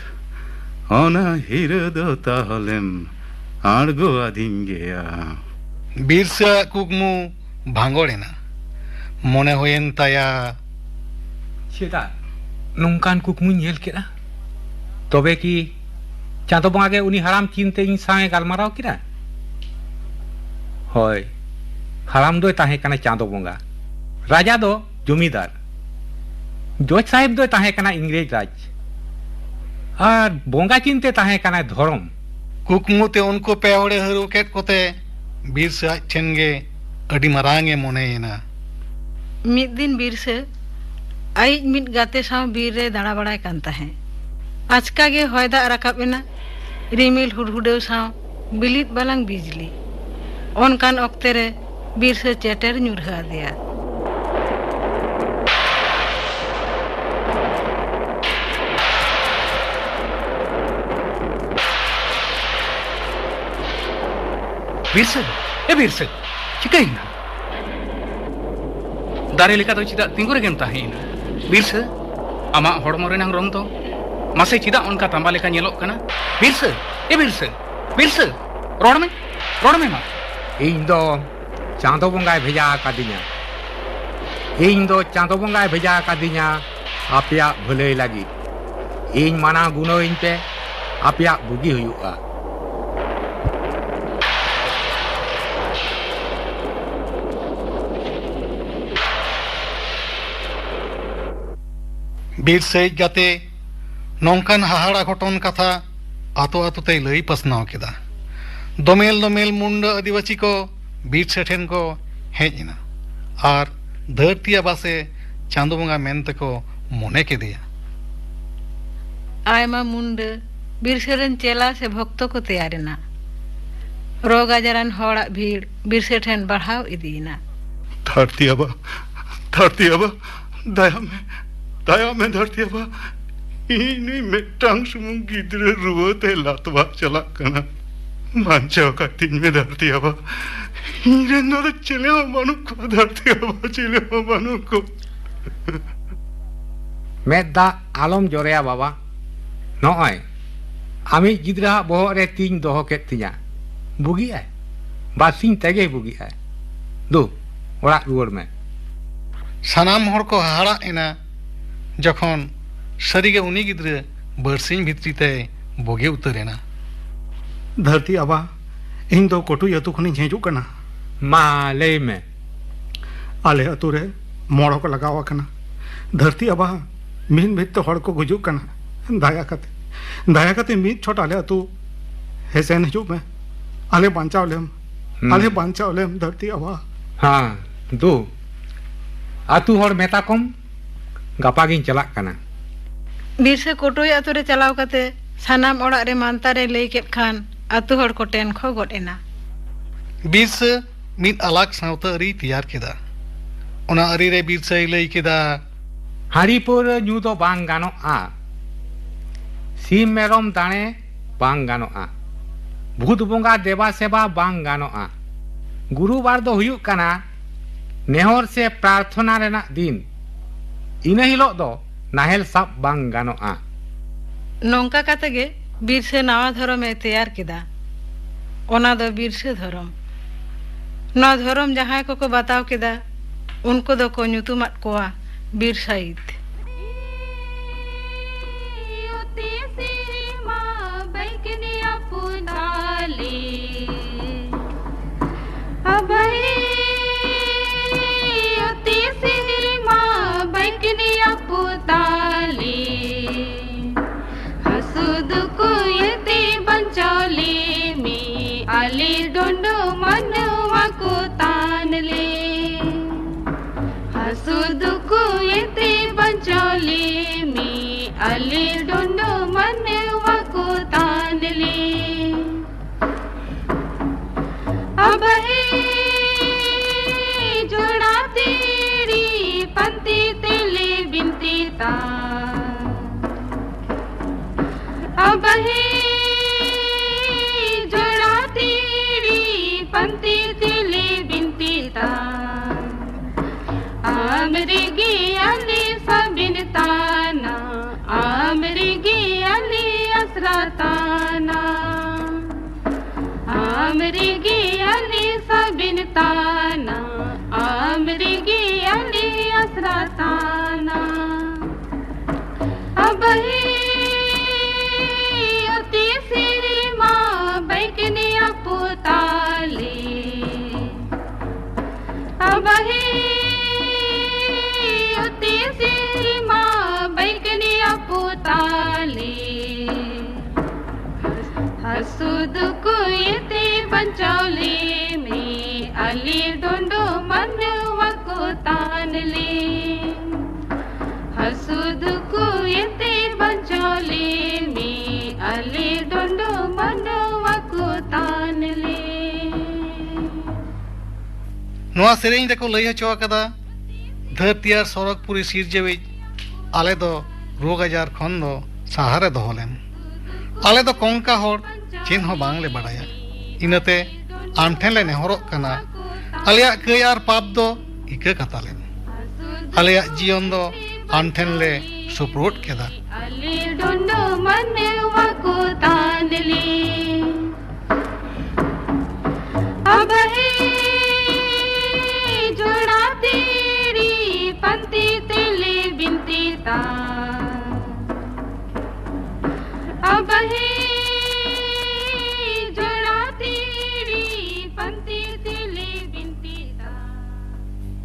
ᱚᱱᱟ ᱦᱤᱨᱟᱹ ᱫᱚ ᱛᱟᱦᱞᱮᱢ ᱟᱬᱜᱚ ᱟᱹᱫᱤᱧ ᱜᱮᱭᱟ᱾ ᱵᱤᱨᱥᱟᱹᱣᱟᱜ ᱠᱩᱠᱢᱩ ᱵᱷᱟᱸᱜᱚᱲ ᱮᱱᱟ᱾ ᱢᱚᱱᱮ ᱦᱩᱭᱮᱱ ᱛᱟᱭᱟ, ᱪᱮᱫᱟᱜ ᱱᱚᱝᱠᱟᱱ ᱠᱩᱠᱢᱩᱧ ᱧᱮᱞ ᱠᱮᱫᱟ? ᱛᱚᱵᱮ ᱠᱤ ᱪᱟᱸᱫᱚ ᱵᱚᱸᱜᱟ ᱜᱮ ᱩᱱᱤ ᱦᱟᱲᱟᱢ ᱪᱤᱱᱛᱮ ᱤᱧ ᱥᱟᱶ ᱮ ᱜᱟᱞᱢᱟᱨᱟᱣ ᱠᱮᱫᱟ? ᱦᱳᱭ, ᱦᱟᱲᱟᱢ ᱫᱚᱭ ᱛᱟᱦᱮᱸ ᱠᱟᱱᱟ ᱪᱟᱸᱫᱚ ᱵᱚᱸᱜᱟ, ᱨᱟᱡᱟ ᱫᱚ ᱡᱚᱢᱤᱫᱟᱨ, ᱡᱚᱡᱽ ᱥᱟᱦᱮᱵᱽ ᱫᱚᱭ ᱛᱟᱦᱮᱸ ᱠᱟᱱᱟ ᱤᱝᱨᱮᱡᱽ ᱨᱟᱡᱽ, ᱟᱨ ᱵᱚᱸᱜᱟ ᱪᱤᱱᱛᱮ ᱛᱟᱦᱮᱸ ᱠᱟᱱᱟᱭ ᱫᱷᱚᱨᱚᱢ᱾ ᱠᱩᱠᱢᱩ ᱛᱮ ᱩᱱᱠᱩ ᱯᱮ ᱦᱚᱲᱮ ᱦᱟᱹᱨᱩ ᱠᱮᱫ ᱠᱚᱛᱮ ᱵᱤᱨᱥᱟᱹ ᱟᱡ ᱴᱷᱮᱱ ᱜᱮ ᱟᱹᱰᱤ ᱢᱟᱨᱟᱝ ᱮ ᱢᱚᱱᱮᱭᱮᱱᱟ᱾ ᱢᱤᱫ ᱫᱤᱱ ᱵᱤᱨᱥᱟᱹ ᱟᱡᱤᱡ ᱢᱤᱫ ᱜᱟᱛᱮ ᱥᱟᱶ ᱵᱤᱨ ᱨᱮ ᱫᱟᱬᱟ ᱵᱟᱲᱟᱭ ᱠᱟᱱ ᱛᱟᱦᱮᱸᱫ᱾ ᱟᱪᱠᱟ ᱜᱮ ᱦᱚᱭ ᱫᱟᱜ ᱨᱟᱠᱟᱵ ᱮᱱᱟ, ᱨᱤᱢᱤᱞ ᱦᱩᱰᱦᱩᱰᱟᱹᱣ ᱥᱟᱶ ᱵᱤᱞᱤᱫ ᱵᱟᱞᱟᱝ ᱵᱤᱡᱽᱞᱤ᱾ ᱚᱱᱠᱟᱱ ᱚᱠᱛᱮ ᱨᱮ ᱵᱤᱨᱥᱟᱹ ᱪᱮᱴᱮᱨ ᱧᱩᱨᱦᱟᱹ ᱟᱫᱮᱭᱟ᱾ ᱵᱤᱨᱥᱟᱹ, ᱮ ᱵᱤᱨᱥᱟᱹ, ᱪᱤᱠᱟᱹᱭᱮᱱᱟ? ᱫᱟᱨᱮ ᱞᱮᱠᱟ ᱫᱚ ᱪᱮᱫᱟᱜ ᱛᱤᱸᱜᱩ ᱨᱮᱜᱮᱢ ᱛᱟᱦᱮᱸᱭᱮᱱᱟ, ᱵᱤᱨᱥᱟᱹ? ᱟᱢᱟᱜ ᱦᱚᱲᱢᱚ ᱨᱮᱱᱟᱝ ᱨᱚᱝ ᱫᱚ ᱢᱟᱥᱮ ᱪᱮᱫᱟᱜ ᱚᱱᱠᱟ ᱛᱟᱢᱵᱟ ᱞᱮᱠᱟ ᱧᱮᱞᱚᱜ ᱠᱟᱱᱟ? ᱵᱤᱨᱥᱟᱹ, ᱮ ᱵᱤᱨᱥᱟᱹ, ᱵᱤᱨᱥᱟᱹ, ᱨᱚᱲ ᱢᱮ, ᱨᱚᱲ ᱢᱮ ᱢᱟ᱾ ᱤᱧ ᱫᱚ ᱪᱟᱸᱫᱚ ᱵᱚᱸᱜᱟᱭ ᱵᱷᱮᱡᱟ ᱟᱠᱟᱫᱤᱧᱟ᱾ ᱤᱧ ᱫᱚ ᱪᱟᱸᱫᱚ ᱵᱚᱸᱜᱟᱭ ᱵᱷᱮᱡᱟ ᱟᱠᱟᱫᱤᱧᱟ ᱟᱯᱮᱭᱟᱜ ᱵᱷᱟᱹᱞᱟᱹᱭ ᱞᱟᱹᱜᱤᱫ᱾ ᱤᱧ ᱢᱟᱱᱟᱣ ᱜᱩᱱᱟᱹᱣᱤᱧ ᱯᱮ, ᱟᱯᱮᱭᱟᱜ ᱵᱩᱜᱤ ᱦᱩᱭᱩᱜᱼᱟ᱾ ᱵᱤᱨ ᱥᱟᱹᱭᱤᱡ ᱜᱟᱛᱮ ᱱᱚᱝᱠᱟᱱ ᱦᱟᱦᱟᱲᱟ ᱜᱷᱚᱴᱚᱱ ᱠᱟᱛᱷᱟ ᱟᱛᱳ ᱟᱛᱳ ᱛᱮᱭ ᱞᱟᱹᱭ ᱯᱟᱥᱱᱟᱣ ᱠᱮᱫᱟ᱾ ᱫᱚᱢᱮᱞ ᱫᱚᱢᱮᱞ ᱢᱩᱱᱰᱟᱹ ᱟᱹᱫᱤᱵᱟᱹᱥᱤ ᱠᱚ ᱵᱤᱨᱥᱟᱹ ᱴᱷᱮᱱ ᱠᱚ ᱦᱮᱡ ᱮᱱᱟ ᱟᱨ ᱫᱷᱟᱹᱨᱛᱤ ᱟᱵᱟ ᱥᱮ ᱪᱟᱸᱫᱚ ᱵᱚᱸᱜᱟ ᱢᱮᱱᱛᱮ ᱠᱚ ᱢᱚᱱᱮ ᱠᱮᱫᱮᱭᱟ᱾ ᱟᱭᱢᱟ ᱢᱩᱱᱰᱟᱹ ᱵᱤᱨᱥᱟᱹ ᱨᱮᱱ ᱪᱮᱞᱟ ᱥᱮ ᱵᱷᱚᱠᱛᱚ ᱠᱚ ᱛᱮᱭᱟᱨ ᱮᱱᱟ᱾ ᱨᱳᱜᱽ ᱟᱡᱟᱨᱟᱱ ᱦᱚᱲᱟᱜ ᱵᱷᱤᱲ ᱵᱤᱨᱥᱟᱹ ᱴᱷᱮᱱ ᱵᱟᱲᱦᱟᱣ ᱤᱫᱤᱭᱮᱱᱟ᱾ ᱫᱷᱟᱹᱨᱛᱤ ᱟᱵᱟ, ᱫᱷᱟᱹᱨᱛᱤ ᱟᱵᱟ, ᱫᱟᱭᱟ ᱢᱮ, ᱫᱟᱭᱟ ᱢᱮ ᱫᱷᱟᱹᱨᱛᱤ ᱟᱵᱟ᱾ ᱤᱧ ᱱᱩᱭ ᱢᱤᱫᱴᱟᱝ ᱥᱩᱢᱩᱝ ᱜᱤᱫᱽᱨᱟᱹ ᱨᱩᱣᱟᱹ ᱛᱮ ᱞᱟᱛᱣᱟᱜ ᱪᱟᱞᱟᱜ ᱠᱟᱱᱟ᱾ ᱵᱟᱧᱪᱟᱣ ᱠᱟᱹᱛᱤᱧ ᱢᱮ ᱫᱷᱟᱹᱨᱛᱤ ᱟᱵᱟ᱾ ᱤᱧ ᱨᱮᱱ ᱫᱚ ᱪᱮᱞᱮ ᱦᱚᱸ ᱵᱟᱹᱱᱩᱜ ᱠᱚᱣᱟ ᱫᱷᱟᱹᱨᱛᱤ ᱟᱵᱟ, ᱪᱮᱞᱮ ᱦᱚᱸ ᱵᱟᱹᱱᱩᱜ ᱠᱚᱣᱟ᱾ ᱢᱮᱫ ᱫᱟᱜ ᱟᱞᱚᱢ ᱡᱚᱨᱚᱭᱟ ᱵᱟᱵᱟ᱾ ᱱᱚᱜᱼᱚᱭ ᱟᱢᱤᱡ ᱜᱤᱫᱽᱨᱟᱹᱣᱟᱜ ᱵᱚᱦᱚᱜ ᱨᱮ ᱛᱤᱧ ᱫᱚᱦᱚ ᱠᱮᱫ ᱛᱤᱧᱟ᱾ ᱵᱩᱜᱤᱜᱼᱟᱭ, ᱵᱟᱨᱥᱤᱧ ᱛᱮᱜᱮᱭ ᱵᱩᱜᱤᱜᱼᱟᱭ᱾ ᱫᱩ, ᱚᱲᱟᱜ ᱨᱩᱣᱟᱹᱲ ᱢᱮ᱾ ᱥᱟᱱᱟᱢ ᱦᱚᱲ ᱠᱚ ᱦᱟᱦᱟᱲᱟᱜ ᱮᱱᱟ ᱡᱚᱠᱷᱚᱱ ᱥᱟᱹᱨᱤᱜᱮ ᱩᱱᱤ ᱜᱤᱫᱽᱨᱟᱹ ᱵᱟᱨᱥᱤᱧ ᱵᱷᱤᱛᱨᱤ ᱛᱮᱭ ᱵᱩᱜᱤ ᱩᱛᱟᱹᱨ ᱮᱱᱟ᱾ ᱫᱷᱟᱹᱨᱛᱤ ᱟᱵᱟ, ᱤᱧ ᱫᱚ ᱠᱚᱴᱩᱭ ᱟᱹᱛᱩ ᱠᱷᱚᱱᱤᱧ ᱦᱤᱡᱩᱜ ᱠᱟᱱᱟ᱾ ᱢᱟ, ᱞᱟᱹᱭ ᱢᱮ᱾ ᱟᱞᱮ ᱟᱹᱛᱩ ᱨᱮ ᱢᱚᱲᱚ ᱠᱚ ᱞᱟᱜᱟᱣ ᱟᱠᱟᱱᱟ᱾ ᱫᱷᱟᱹᱨᱛᱤ ᱟᱵᱟ, ᱢᱤᱫ ᱢᱤᱫ ᱛᱮ ᱦᱚᱲ ᱠᱚ ᱜᱩᱡᱩᱜ ᱠᱟᱱᱟ᱾ ᱫᱟᱭᱟ ᱠᱟᱛᱮ, ᱫᱟᱭᱟ ᱠᱟᱛᱮ ᱢᱤᱫ ᱪᱷᱚᱴ ᱟᱞᱮ ᱟᱹᱛᱩ ᱦᱮᱡ ᱥᱮᱱ ᱦᱤᱡᱩᱜ ᱢᱮ᱾ ᱟᱞᱮ ᱵᱟᱧᱪᱟᱣ ᱞᱮᱢ, ᱦᱩᱸ᱾ ᱟᱞᱮ ᱵᱟᱧᱪᱟᱣ ᱞᱮᱢ ᱫᱷᱟᱹᱨᱛᱤ ᱟᱵᱟ᱾ ᱦᱮᱸ, ᱫᱩ, ᱟᱹᱛᱩ ᱦᱚᱲ ᱢᱮᱛᱟ ᱠᱚᱢ, ᱜᱟᱯᱟ ᱜᱤᱧ ᱪᱟᱞᱟᱜ ᱠᱟᱱᱟ᱾ ᱵᱤᱨᱥᱟᱹ ᱠᱚᱴᱳᱭ ᱟᱛᱳ ᱨᱮ ᱪᱟᱞᱟᱣ ᱠᱟᱛᱮ ᱥᱟᱱᱟᱢ ᱚᱲᱟᱜ ᱨᱮ ᱢᱟᱱᱛᱟᱨᱮ ᱞᱟᱹᱭ ᱠᱮᱫ ᱠᱷᱟᱱ ᱟᱛᱳ ᱦᱚᱲ ᱠᱚ ᱴᱮᱱᱠᱷᱚ ᱜᱚᱫ ᱮᱱᱟ᱾ ᱵᱤᱨᱥᱟᱹ ᱢᱤᱫ ᱟᱞᱟᱜᱽ ᱥᱟᱶᱛᱟ ᱟᱹᱨᱤᱭ ᱛᱮᱭᱟᱨ ᱠᱮᱫᱟ᱾ ᱚᱱᱟ ᱟᱹᱨᱤ ᱨᱮ ᱵᱤᱨᱥᱟᱹᱭ ᱞᱟᱹᱭ ᱠᱮᱫᱟ, ᱦᱟᱺᱰᱤ ᱯᱟᱹᱣᱨᱟᱹ ᱧᱩ ᱫᱚ ᱵᱟᱝ ᱜᱟᱱᱚᱜᱼᱟ᱾ ᱥᱤᱢ ᱢᱮᱨᱚᱢ ᱫᱟᱲᱮ ᱵᱟᱝ ᱜᱟᱱᱚᱜᱼᱟ᱾ ᱵᱷᱩᱛ ᱵᱚᱸᱜᱟ ᱫᱮᱵᱟ ᱥᱮᱵᱟ ᱵᱟᱝ ᱜᱟᱱᱚᱜᱼᱟ᱾ ᱜᱩᱨᱩᱵᱟᱨ ᱫᱚ ᱦᱩᱭᱩᱜ ᱠᱟᱱᱟ ᱱᱮᱦᱚᱨ ᱥᱮ ᱯᱨᱟᱨᱛᱷᱚᱱᱟ ᱨᱮᱱᱟᱜ ᱫᱤᱱ᱾ ᱤᱱᱟᱹ ᱦᱤᱞᱳᱜ ᱫᱚ ᱱᱟᱦᱮᱞ ᱥᱟᱵ ᱵᱟᱝ ᱜᱟᱱᱚᱜᱼᱟ᱾ ᱱᱚᱝᱠᱟ ᱠᱟᱛᱮ ᱜᱮ ᱵᱤᱨᱥᱟᱹ ᱱᱟᱣᱟ ᱫᱷᱚᱨᱚᱢᱮ ᱛᱮᱭᱟᱨ ᱠᱮᱫᱟ᱾ ᱚᱱᱟ ᱫᱚ ᱵᱤᱨᱥᱟᱹ ᱫᱷᱚᱨᱚᱢ᱾ ᱱᱚᱣᱟ ᱫᱷᱚᱨᱚᱢ ᱡᱟᱦᱟᱸᱭ ᱠᱚᱠᱚ ᱵᱟᱛᱟᱣ ᱠᱮᱫᱟ, ᱩᱱᱠᱩ ᱫᱚᱠᱚ ᱧᱩᱛᱩᱢᱟᱫ ᱠᱚᱣᱟ ᱵᱤᱨᱥᱟᱭᱤᱛ᱾ ᱟᱞᱮ ᱰᱩᱰᱩ ᱢᱟᱱᱣᱟ ᱠᱚ ᱛᱟᱱ ᱞᱮ᱾ ᱦᱟᱹᱥᱩ ᱫᱩᱠᱩ ᱮᱛᱮ ᱵᱟᱧᱪᱟᱣ ᱞᱮ ᱢᱮ, ᱟᱞᱮ ᱰᱩᱰᱩ ᱢᱟᱱᱣᱟ ᱠᱚ ᱛᱟᱱ ᱞᱮ᱾ ᱟᱵᱟᱦᱮ ᱡᱚᱲᱟ ᱛᱮᱨᱤ ᱯᱟᱱᱛᱮ ᱛᱮᱞᱮ ᱵᱤᱱᱛᱤ ᱛᱟ᱾ ᱟᱵᱟᱦᱮ ᱡᱚᱲᱟ ᱛᱮᱨᱤ ᱯᱟᱱᱛᱮ ᱛᱮᱞᱮ ᱵᱤᱱᱛᱤ ᱛᱟ᱾ ᱟᱢ ᱨᱮᱜᱮ ᱟᱞᱮ ᱥᱟᱵᱤᱱ ᱛᱟᱱᱟ, ᱟᱢ ᱨᱮᱜᱮ ᱟᱞᱮ ᱟᱥᱨᱟ ᱛᱟᱱᱟ᱾ ᱟᱢ ᱨᱮᱜᱮ ᱟᱞᱮ ᱥᱟᱵᱤᱱ ᱛᱟᱱᱟ, ᱟᱢ ᱨᱮᱜᱮ ᱟᱞᱮ ᱟᱥᱨᱟ ᱛᱟᱱᱟ᱾ ᱟᱵᱟᱦᱮ ᱚᱛᱤ ᱥᱮᱨᱢᱟ ᱵᱟᱹᱭᱠᱱᱤᱭᱟ ᱯᱩᱛᱟᱞᱮ᱾ ᱟᱵᱟᱦᱮ ᱚᱛᱤ ᱥᱮᱨᱢᱟ ᱵᱟᱹᱭᱠᱱᱤᱭᱟ ᱯᱩᱛᱟᱞᱮ᱾ ᱦᱟᱹᱥᱩ ᱫᱩᱠᱩ ᱮᱛᱮ ᱵᱟᱧᱪᱟᱣ ᱞᱮ ᱢᱮ, ᱟᱞᱮ ᱰᱚᱸᱰᱚ ᱢᱟᱱᱣᱟ ᱠᱚ ᱛᱟᱱ ᱞᱮ᱾ ᱦᱟᱹᱥᱩ ᱫᱩᱠᱩ ᱮᱛᱮ ᱵᱟᱧᱪᱟᱣ ᱞᱮ ᱢᱮ, ᱟᱞᱮ ᱰᱚᱸᱰᱚ ᱢᱟᱱᱣᱟ ᱠᱚ ᱛᱟᱱ ᱞᱮ᱾ ᱱᱚᱣᱟ ᱥᱮᱨᱮᱧ ᱨᱮᱠᱚ ᱞᱟᱹᱭ ᱦᱚᱪᱚ ᱟᱠᱟᱫᱟ, ᱫᱷᱟᱹᱨᱛᱤ ᱟᱨ ᱥᱚᱨᱚᱜᱽ ᱯᱩᱨᱤ ᱥᱤᱨᱡᱟᱹᱣᱤᱡ ᱟᱞᱮ ᱫᱚ ᱨᱳᱜᱽ ᱟᱡᱟᱨ ᱠᱷᱚᱱ ᱫᱚ ᱥᱟᱦᱟᱨᱮ ᱫᱚᱦᱚ ᱞᱮᱢ᱾ ᱟᱞᱮ ᱫᱚ ᱠᱚᱝᱠᱟ ᱦᱚᱲ ᱪᱮᱫ ᱦᱚᱸ ᱵᱟᱝ ᱞᱮ ᱵᱟᱲᱟᱭᱟ᱾ ᱤᱱᱟᱹᱛᱮ ᱟᱢ ᱴᱷᱮᱱ ᱞᱮ ᱱᱮᱦᱚᱨᱚᱜ ᱠᱟᱱᱟ, ᱟᱞᱮᱭᱟᱜ ᱠᱟᱹᱭ ᱟᱨ ᱯᱟᱯ ᱫᱚ ᱤᱠᱟᱹ ᱠᱟᱛᱟ ᱞᱮᱢ᱾ ᱟᱞᱮᱭᱟᱜ ᱡᱤᱭᱚᱱ ᱫᱚ ᱟᱢ ᱴᱷᱮᱱ ᱞᱮ ᱥᱩᱯᱨᱩᱫ ᱠᱮᱫᱟ᱾ ᱟᱞᱮ ᱰᱩᱰᱩ ᱢᱟᱱᱣᱟ ᱠᱚ ᱛᱟᱱ ᱞᱮ, ᱟᱵᱦᱮ ᱡᱚᱲᱟ ᱛᱮᱨᱤ ᱯᱟᱱᱛᱮ ᱛᱮᱞᱮ ᱵᱤᱱᱛᱤ ᱛᱟᱱ, ᱟᱵᱦᱮ ᱡᱚᱲᱟ ᱛᱮᱨᱤ ᱯᱟᱱᱛᱮ ᱛᱮᱞᱮ ᱵᱤᱱᱛᱤ ᱛᱟᱱ᱾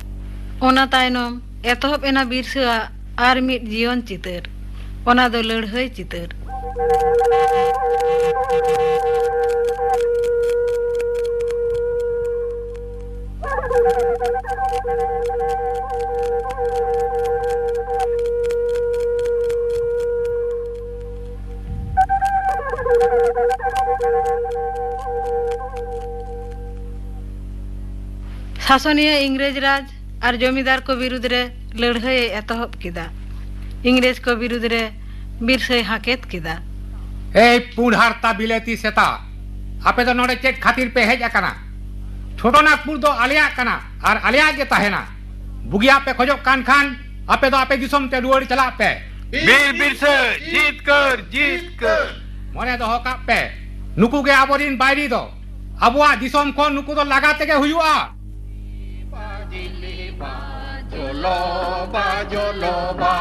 ᱚᱱᱟ ᱛᱟᱭᱱᱚᱢ ᱮᱛᱚᱦᱚᱵ ᱮᱱᱟ ᱵᱤᱨᱥᱟᱹᱣᱟᱜ ᱟᱨ ᱢᱤᱫ ᱡᱤᱭᱚᱱ ᱪᱤᱛᱟᱹᱨ, ᱚᱱᱟ ᱫᱚ ᱞᱟᱹᱲᱦᱟᱹᱭ ᱪᱤᱛᱟᱹᱨ᱾ ᱥᱟᱥᱚᱱᱤᱭᱟᱹ ᱤᱝᱨᱮᱡᱽ ᱨᱟᱡᱽ ᱟᱨ ᱡᱚᱢᱤᱫᱟᱨ ᱠᱚ ᱵᱤᱨᱩᱫᱽ ᱨᱮ ᱞᱟᱹᱲᱦᱟᱹᱭ ᱮ ᱮᱛᱚᱦᱚᱵ ᱠᱮᱫᱟ᱾ ᱤᱝᱨᱮᱡᱽ ᱠᱚ ᱵᱤᱨᱩᱫᱽ ᱨᱮ ᱵᱤᱨᱥᱟᱹᱭ ᱦᱟᱠᱮᱛ ᱠᱮᱫᱟ᱾ ᱮᱭ ᱯᱩᱸᱰ ᱦᱟᱨᱛᱟ ᱵᱤᱞᱟᱹᱛᱤ ᱥᱮᱛᱟ, ᱟᱯᱮ ᱫᱚ ᱱᱚᱰᱮ ᱪᱮᱫ ᱠᱷᱟᱹᱛᱤᱨ ᱯᱮ ᱦᱮᱡ ᱟᱠᱟᱱᱟ? ᱪᱷᱳᱴᱳ ᱱᱟᱜᱽᱯᱩᱨ ᱫᱚ ᱟᱞᱮᱭᱟᱜ ᱠᱟᱱᱟ ᱟᱨ ᱟᱞᱮᱭᱟᱜ ᱜᱮ ᱛᱟᱦᱮᱱᱟ᱾ ᱵᱩᱜᱤᱭᱟᱜ ᱯᱮ ᱠᱷᱚᱡᱚᱜ ᱠᱟᱱ ᱠᱷᱟᱱ ᱟᱯᱮ ᱫᱚ ᱟᱯᱮ ᱫᱤᱥᱚᱢ ᱛᱮ ᱨᱩᱣᱟᱹᱲ ᱪᱟᱞᱟᱜ ᱯᱮ᱾ ᱵᱤᱨ ᱵᱤᱨᱥᱟᱹ ᱡᱤᱛᱠᱟᱹᱨ ᱡᱤᱛᱠᱟᱹᱨ᱾ ᱢᱚᱱᱮ ᱫᱚᱦᱚ ᱠᱟᱜ ᱯᱮ, ᱱᱩᱠᱩ ᱜᱮ ᱟᱵᱚᱨᱤᱱ ᱵᱟᱭᱨᱤ ᱫᱚ᱾ ᱟᱵᱚᱣᱟᱜ ᱫᱤᱥᱚᱢ ᱠᱷᱚᱱ ᱱᱩᱠᱩ ᱫᱚ ᱞᱟᱜᱟ ᱛᱮᱜᱮ ᱦᱩᱭᱩᱜᱼᱟ᱾ ᱡᱚᱞᱚ ᱵᱟ ᱡᱚᱞᱚ ᱵᱟ,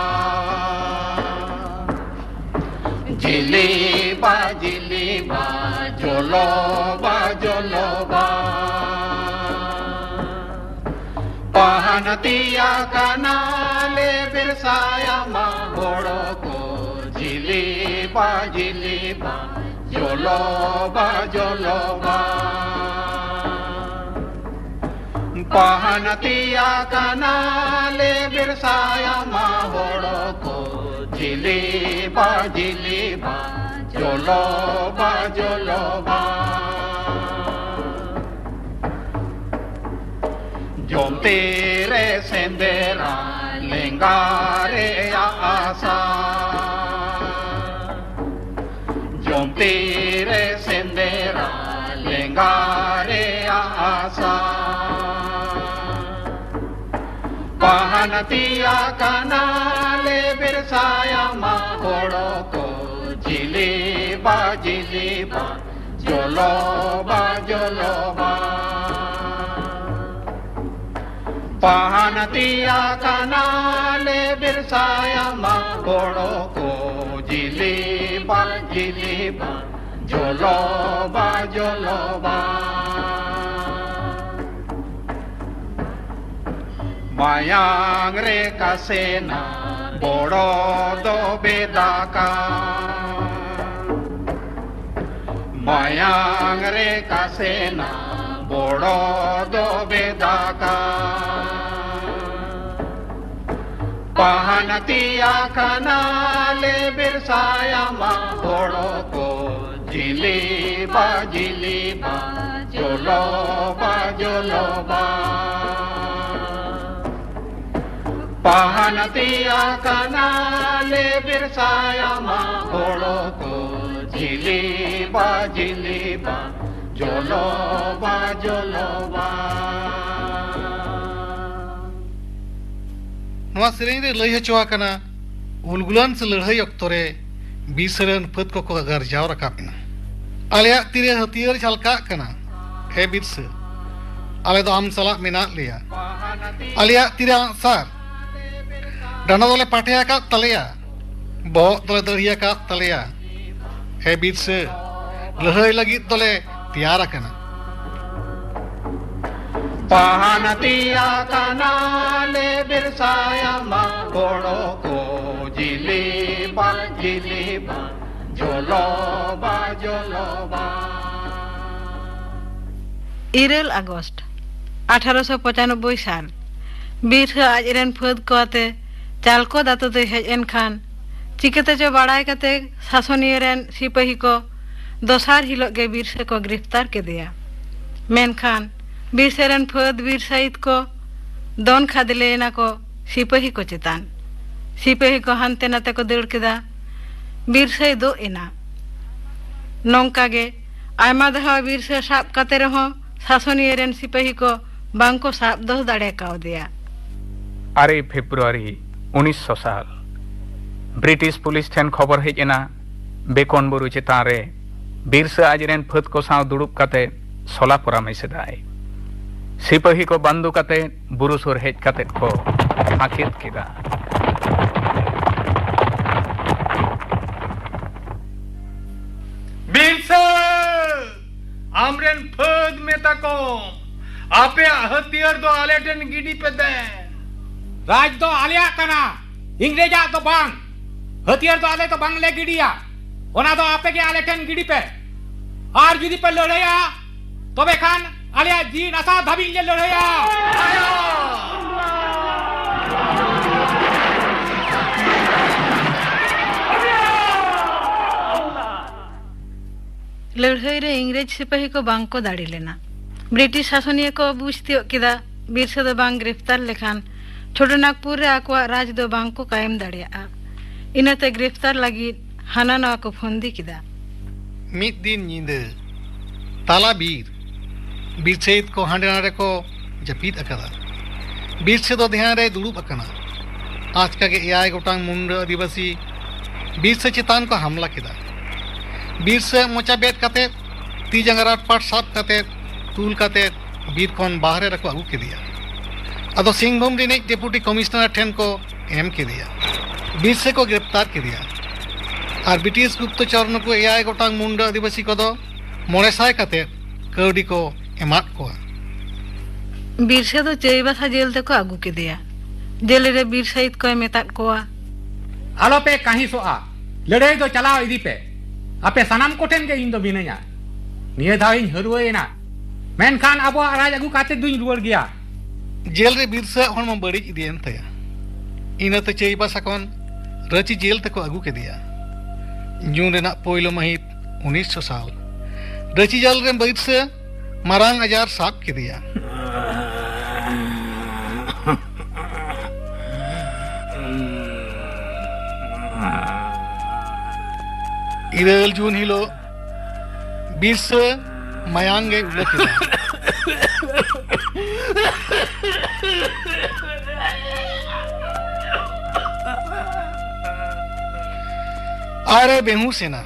ᱡᱤᱞᱤ ᱵᱟ ᱡᱤᱞᱤ ᱵᱟ, ᱡᱚᱞᱚ ᱵᱟ ᱡᱚᱞᱚ ᱵᱟ᱾ ᱯᱟᱦᱟᱱ ᱛᱤᱭᱟ ᱠᱟᱱᱟ ᱞᱮ ᱵᱮᱨᱥᱟᱭᱟ ᱢᱟ ᱦᱚᱲ ᱠᱚ, ᱡᱤᱞᱤ ᱵᱟ ᱡᱤᱞᱤ ᱵᱟ, ᱡᱚᱞᱚ ᱵᱟ ᱡᱚᱞᱚ ᱵᱟ᱾ ᱯᱟᱦᱟᱱ ᱛᱤᱭᱟ ᱠᱟᱱᱟ ᱞᱮ ᱵᱮᱨᱥᱟᱭᱟ ᱢᱟ ᱦᱚᱲ ᱠᱚ, ᱡᱤᱞᱤ ᱵᱟ ᱡᱤᱞᱤ ᱵᱟ, ᱡᱚᱞᱚ ᱵᱟ ᱡᱚᱞᱚ ᱵᱟ᱾ ᱡᱚᱢ ᱛᱤᱨᱮ ᱥᱮᱸᱫᱮᱨᱟ ᱞᱮᱸᱜᱟ ᱨᱮᱭᱟᱜ ᱟᱥᱟ, ᱡᱚᱢ ᱛᱤᱨᱮ ᱥᱮᱸᱫᱮᱨᱟ ᱞᱮᱸᱜᱟ ᱨᱮᱭᱟᱜ ᱟᱥᱟ᱾ ᱯᱟᱦᱟᱱ ᱛᱤᱭᱟ ᱠᱟᱱᱟ ᱞᱮ ᱵᱤᱨᱥᱟᱭᱟ ᱢᱟ ᱦᱚᱲ ᱠᱚ, ᱡᱤᱞᱤ ᱵᱟ ᱡᱤᱞᱤ ᱵᱟ, ᱡᱚᱞᱚ ᱵᱟ ᱡᱚᱞᱚ ᱵᱟ᱾ ᱯᱟᱦᱟᱱ ᱛᱤᱭᱟ ᱠᱟᱱᱟ ᱞᱮ ᱵᱤᱨᱥᱟᱭᱟ ᱢᱟ ᱦᱚᱲ ᱠᱚ, ᱡᱤᱞᱤ ᱵᱟ ᱡᱤᱞᱤ ᱵᱟ, ᱡᱚᱞᱚ ᱵᱟ ᱡᱚᱞᱚ ᱵᱟ᱾ ᱢᱟᱭᱟᱝ ᱨᱮ ᱠᱟᱥᱮᱱᱟ ᱵᱚᱲᱚ ᱫᱚ ᱵᱮᱫᱟᱠᱟ᱾ ᱢᱟᱭᱟᱝ ᱨᱮ ᱠᱟᱥᱮᱱᱟ ᱵᱚᱲᱚ ᱫᱚ ᱵᱮᱫᱟᱠᱟ᱾ ᱯᱟᱦᱟᱱ ᱛᱤᱭᱟ ᱠᱟᱱᱟ ᱞᱮ ᱵᱤᱨᱥᱟᱭᱟ ᱢᱟ ᱦᱚᱲ ᱠᱚ, ᱡᱤᱞᱤ ᱵᱟ ᱡᱤᱞᱤ ᱵᱟ, ᱡᱚᱞᱚ ᱵᱟ ᱡᱚᱞᱚ ᱵᱟ᱾ ᱯᱟᱦᱟᱱ ᱛᱤᱭᱟ ᱠᱟᱱᱟ ᱞᱮ ᱵᱤᱨᱥᱟᱭᱟ ᱢᱟ ᱦᱚᱲ ᱠᱚ, ᱡᱤᱞᱤ ᱵᱟ ᱡᱤᱞᱤ ᱵᱟ, ᱡᱚᱞᱚ ᱵᱟ ᱡᱚᱞᱚ ᱵᱟ᱾ ᱱᱚᱣᱟ ᱥᱮᱨᱮᱧ ᱨᱮ ᱞᱟᱹᱭ ᱦᱚᱪᱚ ᱟᱠᱟᱱᱟ, ᱩᱞᱜᱩᱞᱟᱱ ᱥᱮ ᱞᱟᱹᱲᱦᱟᱹᱭ ᱚᱠᱛᱚ ᱨᱮ ᱵᱤᱨᱥᱟᱹ ᱨᱮᱱ ᱯᱷᱟᱹᱫ ᱠᱚᱠᱚ ᱜᱟᱨᱡᱟᱣ ᱨᱟᱠᱟᱵ ᱮᱱᱟ᱾ ᱟᱞᱮᱭᱟᱜ ᱛᱤᱨᱮ ᱦᱟᱹᱛᱭᱟᱹᱨ ᱡᱷᱟᱞᱠᱟᱜ ᱠᱟᱱᱟ, ᱦᱮ ᱵᱤᱨᱥᱟᱹ, ᱟᱞᱮ ᱫᱚ ᱟᱢ ᱥᱟᱞᱟᱜ ᱢᱮᱱᱟᱜ ᱞᱮᱭᱟ᱾ ᱟᱞᱮᱭᱟᱜ ᱛᱤᱨᱮ ᱟᱸᱜᱼᱥᱟᱨ, ᱰᱟᱸᱰᱟ ᱫᱚᱞᱮ ᱯᱟᱴᱷᱮ ᱟᱠᱟᱫ ᱛᱟᱞᱮᱭᱟ, ᱵᱚᱦᱚᱜ ᱫᱚᱞᱮ ᱫᱟᱹᱲᱦᱤ ᱟᱠᱟᱫ ᱛᱟᱞᱮᱭᱟ᱾ ᱦᱮ ᱵᱤᱨᱥᱟᱹ, ᱞᱟᱹᱲᱦᱟᱹᱭ ᱞᱟᱹᱜᱤᱫ ᱫᱚᱞᱮ ᱛᱮᱭᱟᱨ ᱟᱠᱟᱱᱟ᱾ ᱯᱟᱦᱟᱱ ᱛᱤᱭᱟ ᱠᱟᱱᱟ ᱞᱮ ᱵᱤᱨᱥᱟᱭᱟ ᱢᱟ ᱜᱚᱲᱚ ᱠᱚ, ᱡᱤᱞᱤ ᱵᱟ ᱡᱤᱞᱤ ᱵᱟ, ᱡᱚᱞᱚ ᱵᱟ ᱡᱚᱞᱚ ᱵᱟ᱾ ᱤᱨᱟᱹᱞ ᱟᱜᱚᱥᱴ ᱟᱴᱷᱟᱨᱚᱥᱚ ᱯᱚᱸᱪᱟᱱᱚᱵᱵᱳᱭ ᱥᱟᱞ, ᱵᱤᱨᱥᱟᱹ ᱟᱡ ᱨᱮᱱ ᱯᱷᱟᱹᱫ ᱠᱚ ᱟᱛᱮ ᱪᱟᱞᱠᱚ ᱫᱟᱛᱚ ᱫᱚᱭ ᱦᱮᱡ ᱮᱱ ᱠᱷᱟᱱ, ᱪᱤᱠᱟᱹᱛᱮ ᱪᱚ ᱵᱟᱲᱟᱭ ᱠᱟᱛᱮ ᱥᱟᱥᱚᱱᱤᱭᱟᱹ ᱨᱮᱱ ᱥᱤᱯᱟᱹᱦᱤ ᱠᱚ ᱫᱚᱥᱟᱨ ᱦᱤᱞᱳᱜ ᱜᱮ ᱵᱤᱨᱥᱟᱹ ᱠᱚ ᱜᱨᱮᱯᱷᱛᱟᱨ ᱠᱮᱫᱮᱭᱟ᱾ ᱢᱮᱱᱠᱷᱟᱱ ᱵᱤᱨᱥᱟᱹ ᱨᱮᱱ ᱯᱷᱟᱹᱫ ᱵᱤᱨ ᱥᱟᱹᱭᱤᱫ ᱠᱚ ᱫᱚᱱ ᱠᱷᱟᱫᱽᱞᱮᱭᱮᱱᱟ ᱠᱚ ᱥᱤᱯᱟᱹᱦᱤ ᱠᱚ ᱪᱮᱛᱟᱱ᱾ ᱥᱤᱯᱟᱹᱦᱤ ᱠᱚ ᱦᱟᱱᱛᱮ ᱱᱟᱛᱮ ᱠᱚ ᱫᱟᱹᱲ ᱠᱮᱫᱟ᱾ ᱵᱤᱨᱥᱟᱹᱭ ᱫᱳᱜ ᱮᱱᱟ᱾ ᱱᱚᱝᱠᱟ ᱜᱮ ᱟᱭᱢᱟ ᱫᱷᱟᱣ ᱵᱤᱨᱥᱟᱹ ᱥᱟᱵ ᱠᱟᱛᱮ ᱨᱮᱦᱚᱸ ᱥᱟᱥᱚᱱᱤᱭᱟᱹ ᱨᱮᱱ ᱥᱤᱯᱟᱹᱦᱤ ᱠᱚ ᱵᱟᱝ ᱠᱚ ᱥᱟᱵ ᱫᱚᱦᱚ ᱫᱟᱲᱮ ᱠᱟᱣᱫᱮᱭᱟ᱾ ᱟᱨᱮ ᱯᱷᱮᱵᱽᱨᱩᱣᱟᱨᱤ ᱩᱱᱤᱥᱥᱚ ᱥᱟᱞ᱾ ᱵᱨᱤᱴᱤᱥ ᱯᱩᱞᱤᱥ ᱴᱷᱮᱱ ᱠᱷᱚᱵᱚᱨ ᱦᱮᱡ ᱮᱱᱟ, ᱵᱮᱠᱚᱱ ᱵᱩᱨᱩ ᱪᱮᱛᱟᱱ ᱨᱮ ᱵᱤᱨᱥᱟᱹ ᱟᱡᱨᱮᱱ ᱯᱷᱟᱹᱫ ᱠᱚ ᱥᱟᱶ ᱫᱩᱲᱩᱵ ᱠᱟᱛᱮ ᱥᱚᱞᱟ ᱯᱚᱨᱟᱢᱮᱥ ᱮᱫᱟᱭ᱾ ᱥᱤᱯᱟᱹᱦᱤ ᱠᱚ ᱵᱟᱱᱫᱩ ᱠᱟᱛᱮ ᱵᱩᱨᱩ ᱥᱩᱨ ᱦᱮᱡ ᱠᱟᱛᱮ ᱠᱚ ᱦᱟᱹᱠᱮᱛ ᱠᱮᱫᱟ᱾ ᱵᱤᱨᱥᱟᱹ! ᱟᱢᱨᱮᱱ ᱯᱷᱟᱹᱫ ᱢᱮᱛᱟ ᱠᱚᱢ, ᱟᱯᱮᱭᱟᱜ ᱦᱟᱹᱛᱭᱟᱹᱨ ᱫᱚ ᱟᱞᱮ ᱴᱷᱮᱱ ᱜᱤᱰᱤ ᱯᱮ ᱫᱮᱱ᱾ ᱨᱟᱡᱽ ᱫᱚ ᱟᱞᱮᱭᱟᱜ ᱠᱟᱱᱟ, ᱤᱝᱨᱮᱡᱟᱜ ᱫᱚ ᱵᱟᱝ᱾ ᱦᱟᱹᱛᱭᱟᱹᱨ ᱫᱚ ᱟᱞᱮ ᱫᱚ ᱵᱟᱝᱞᱮ ᱜᱤᱰᱤᱭᱟ, ᱚᱱᱟ ᱫᱚ ᱟᱯᱮ ᱜᱮ ᱟᱞᱮ ᱴᱷᱮᱱ ᱜᱤᱰᱤ ᱯᱮ᱾ ᱟᱨ ᱡᱩᱫᱤ ᱯᱮ ᱞᱟᱹᱲᱦᱟᱹᱭᱟ, ᱛᱚᱵᱮ ᱠᱷᱟᱱ ᱟᱞᱮᱭᱟᱜ ᱡᱤᱣᱤ ᱱᱟᱥᱟᱣ ᱫᱷᱟᱹᱵᱤᱡ ᱞᱮ ᱞᱟᱹᱲᱦᱟᱹᱭᱟ᱾ ᱞᱟᱹᱲᱦᱟᱹᱭ ᱨᱮ ᱤᱝᱨᱮᱡᱽ ᱥᱤᱯᱟᱹᱦᱤ ᱠᱚ ᱵᱟᱝ ᱠᱚ ᱫᱟᱲᱮ ᱞᱮᱱᱟ᱾ ᱵᱨᱤᱴᱤᱥ ᱥᱟᱥᱚᱱᱤᱭᱟᱹ ᱠᱚ ᱵᱩᱡᱽ ᱛᱤᱭᱳᱜ ᱠᱮᱫᱟ, ᱵᱤᱨᱥᱟᱹ ᱫᱚ ᱵᱟᱝ ᱜᱨᱮᱯᱷᱛᱟᱨ ᱞᱮᱠᱷᱟᱱ ᱪᱷᱳᱴᱳᱱᱟᱜᱽᱯᱩᱨ ᱨᱮ ᱟᱠᱚᱣᱟᱜ ᱨᱟᱡᱽ ᱫᱚ ᱵᱟᱝ ᱠᱚ ᱠᱟᱭᱮᱢ ᱫᱟᱲᱮᱭᱟᱜᱼᱟ᱾ ᱤᱱᱟᱹᱛᱮ ᱜᱨᱮᱯᱷᱛᱟᱨ ᱞᱟᱹᱜᱤᱫ ᱦᱟᱱᱟ ᱱᱟᱣᱟ ᱠᱚ ᱯᱷᱚᱱᱫᱤ ᱠᱮᱫᱟ᱾ ᱢᱤᱫ ᱫᱤᱱ ᱧᱤᱫᱟᱹ ᱛᱟᱞᱟ ᱵᱤᱨ, ᱵᱤᱨ ᱥᱮᱫ ᱠᱚ ᱦᱟᱸᱰᱮ ᱱᱟᱰᱮ ᱠᱚ ᱡᱟᱹᱯᱤᱫ ᱟᱠᱟᱫᱟ᱾ ᱵᱤᱨᱥᱟᱹ ᱫᱚ ᱫᱷᱮᱭᱟᱱ ᱨᱮᱭ ᱫᱩᱲᱩᱵ ᱟᱠᱟᱱᱟ᱾ ᱟᱪᱠᱟ ᱜᱮ ᱮᱭᱟᱭ ᱜᱚᱴᱟᱝ ᱢᱩᱱᱰᱟᱹ ᱟᱹᱫᱤᱵᱟᱹᱥᱤ ᱵᱤᱨᱥᱟᱹ ᱪᱮᱛᱟᱱ ᱠᱚ ᱦᱟᱢᱞᱟ ᱠᱮᱫᱟ᱾ ᱵᱤᱨᱥᱟᱹ ᱢᱚᱪᱟ ᱵᱮᱫ ᱠᱟᱛᱮ, ᱛᱤ ᱡᱟᱸᱜᱟ ᱨᱟᱴᱯᱟᱴ ᱥᱟᱵ ᱠᱟᱛᱮ, ᱛᱩᱞ ᱠᱟᱛᱮ ᱵᱤᱨ ᱠᱷᱚᱱ ᱵᱟᱦᱨᱮ ᱨᱮᱠᱚ ᱟᱹᱜᱩ ᱠᱮᱫᱮᱭᱟ᱾ ᱟᱫᱚ ᱥᱤᱝᱵᱷᱩᱢ ᱨᱤᱱᱤᱡ ᱰᱮᱯᱩᱴᱤ ᱠᱚᱢᱤᱥᱚᱱᱟᱨ ᱴᱷᱮᱱ ᱠᱚ ᱮᱢ ᱠᱮᱫᱮᱭᱟ᱾ ᱵᱤᱨᱥᱟᱹ ᱠᱚ ᱜᱨᱮᱯᱛᱟᱨ ᱠᱮᱫᱮᱭᱟ᱾ ᱟᱨ ᱵᱨᱤᱴᱤᱥ ᱜᱩᱯᱛᱚᱪᱚᱨ ᱱᱩᱠᱩ ᱮᱭᱟᱭ ᱜᱚᱴᱟᱝ ᱢᱩᱱᱰᱟᱹ ᱟᱹᱫᱤᱵᱟᱹᱥᱤ ᱠᱚᱫᱚ ᱢᱚᱬᱮ ᱥᱟᱭ ᱠᱟᱛᱮ ᱠᱟᱹᱣᱰᱤ ᱠᱚ ᱮᱢᱟᱫ ᱠᱚᱣᱟ᱾ ᱵᱤᱨᱥᱟᱹ ᱫᱚ ᱪᱟᱹᱭᱵᱟᱥᱟ ᱡᱮᱞ ᱛᱮᱠᱚ ᱟᱹᱜᱩ ᱠᱮᱫᱮᱭᱟ᱾ ᱡᱮᱞ ᱨᱮ ᱵᱤᱨ ᱥᱟᱹᱦᱤᱫ ᱠᱚᱭ ᱢᱮᱛᱟᱫ ᱠᱚᱣᱟ, ᱟᱞᱚᱯᱮ ᱠᱟᱹᱦᱤᱥᱚᱜᱼᱟ, ᱞᱟᱹᱲᱦᱟᱹᱭ ᱫᱚ ᱪᱟᱞᱟᱣ ᱤᱫᱤ ᱯᱮ᱾ ᱟᱯᱮ ᱥᱟᱱᱟᱢ ᱠᱚᱴᱷᱮᱱ ᱜᱮ ᱤᱧ ᱫᱚ ᱢᱤᱱᱟᱹᱧᱟ᱾ ᱱᱤᱭᱟᱹ ᱫᱷᱟᱣ ᱤᱧ ᱦᱟᱹᱨᱣᱟᱹᱭᱮᱱᱟ, ᱢᱮᱱᱠᱷᱟᱱ ᱟᱵᱚᱣᱟᱜ ᱨᱟᱡᱽ ᱟᱹᱜᱩ ᱠᱟᱛᱮ ᱫᱩᱧ ᱨᱩᱣᱟᱹᱲ ᱜᱮᱭᱟ᱾ ᱡᱮᱞ ᱨᱮ ᱵᱤᱨᱥᱟᱹ ᱟᱜ ᱦᱚᱲᱢᱚ ᱵᱟᱹᱲᱤᱡ ᱤᱫᱤᱭᱮᱱ ᱛᱟᱭᱟ᱾ ᱤᱱᱟᱹᱛᱮ ᱪᱟᱹᱭᱵᱟᱥᱟ ᱠᱷᱚᱱ ᱨᱟᱺᱪᱤ ᱡᱮᱞ ᱛᱮᱠᱚ ᱟᱹᱜᱩ ᱠᱮᱫᱮᱭᱟ᱾ ᱡᱩᱱ ᱨᱮᱱᱟᱜ ᱯᱳᱭᱞᱳ ᱢᱟᱹᱦᱤᱛ ᱩᱱᱤᱥᱥᱚ ᱥᱟᱞ᱾ ᱨᱟᱺᱪᱤ ᱡᱮᱞ ᱨᱮ ᱵᱤᱨᱥᱟᱹ ᱢᱟᱨᱟᱝ ᱟᱡᱟᱨ ᱥᱟᱵ ᱠᱮᱫᱮᱭᱟ᱾ ᱤᱨᱟᱹᱞ ᱡᱩᱱ ᱦᱤᱞᱳᱜ ᱵᱤᱨᱥᱟᱹ ᱢᱟᱭᱟᱝ ᱜᱮᱭ ᱩᱞᱟᱹ ᱠᱮᱫᱟ᱾ ᱟᱨᱮ ᱵᱮᱦᱩᱸᱥ ᱮᱱᱟ᱾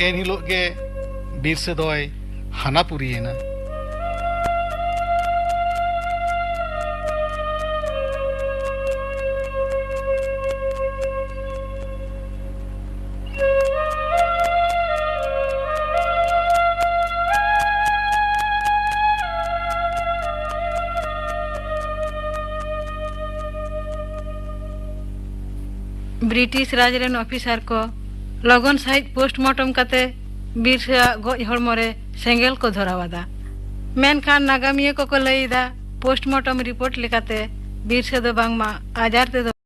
ᱮᱱ ᱦᱤᱞᱳᱜ ᱜᱮ ᱵᱤᱨᱥᱟᱹ ᱫᱚᱭ ᱦᱟᱱᱟᱯᱩᱨᱤᱭᱮᱱᱟ᱾ ᱵᱨᱤᱴᱤᱥ ᱨᱟᱡᱽ ᱨᱮᱱ ᱚᱯᱷᱤᱥᱟᱨ ᱠᱚ ᱞᱚᱜᱚᱱ ᱥᱟᱺᱦᱤᱡ ᱯᱳᱥᱴᱢᱚᱨᱴᱚᱢ ᱠᱟᱛᱮ ᱵᱤᱨᱥᱟᱹ ᱟᱜ ᱜᱚᱡ ᱦᱚᱲᱢᱚ ᱨᱮ ᱥᱮᱸᱜᱮᱞ ᱠᱚ ᱫᱷᱚᱨᱟᱣ ᱟᱫᱟ᱾ ᱢᱮᱱᱠᱷᱟᱱ ᱱᱟᱜᱟᱢᱤᱭᱟᱹ ᱠᱚᱠᱚ ᱞᱟᱹᱭ ᱮᱫᱟ, ᱯᱳᱥᱴᱢᱚᱨᱴᱚᱢ ᱨᱤᱯᱳᱨᱴ ᱞᱮᱠᱟᱛᱮ ᱵᱤᱨᱥᱟᱹ ᱫᱚ ᱵᱟᱝᱢᱟ ᱟᱡᱟᱨ ᱛᱮᱫᱚ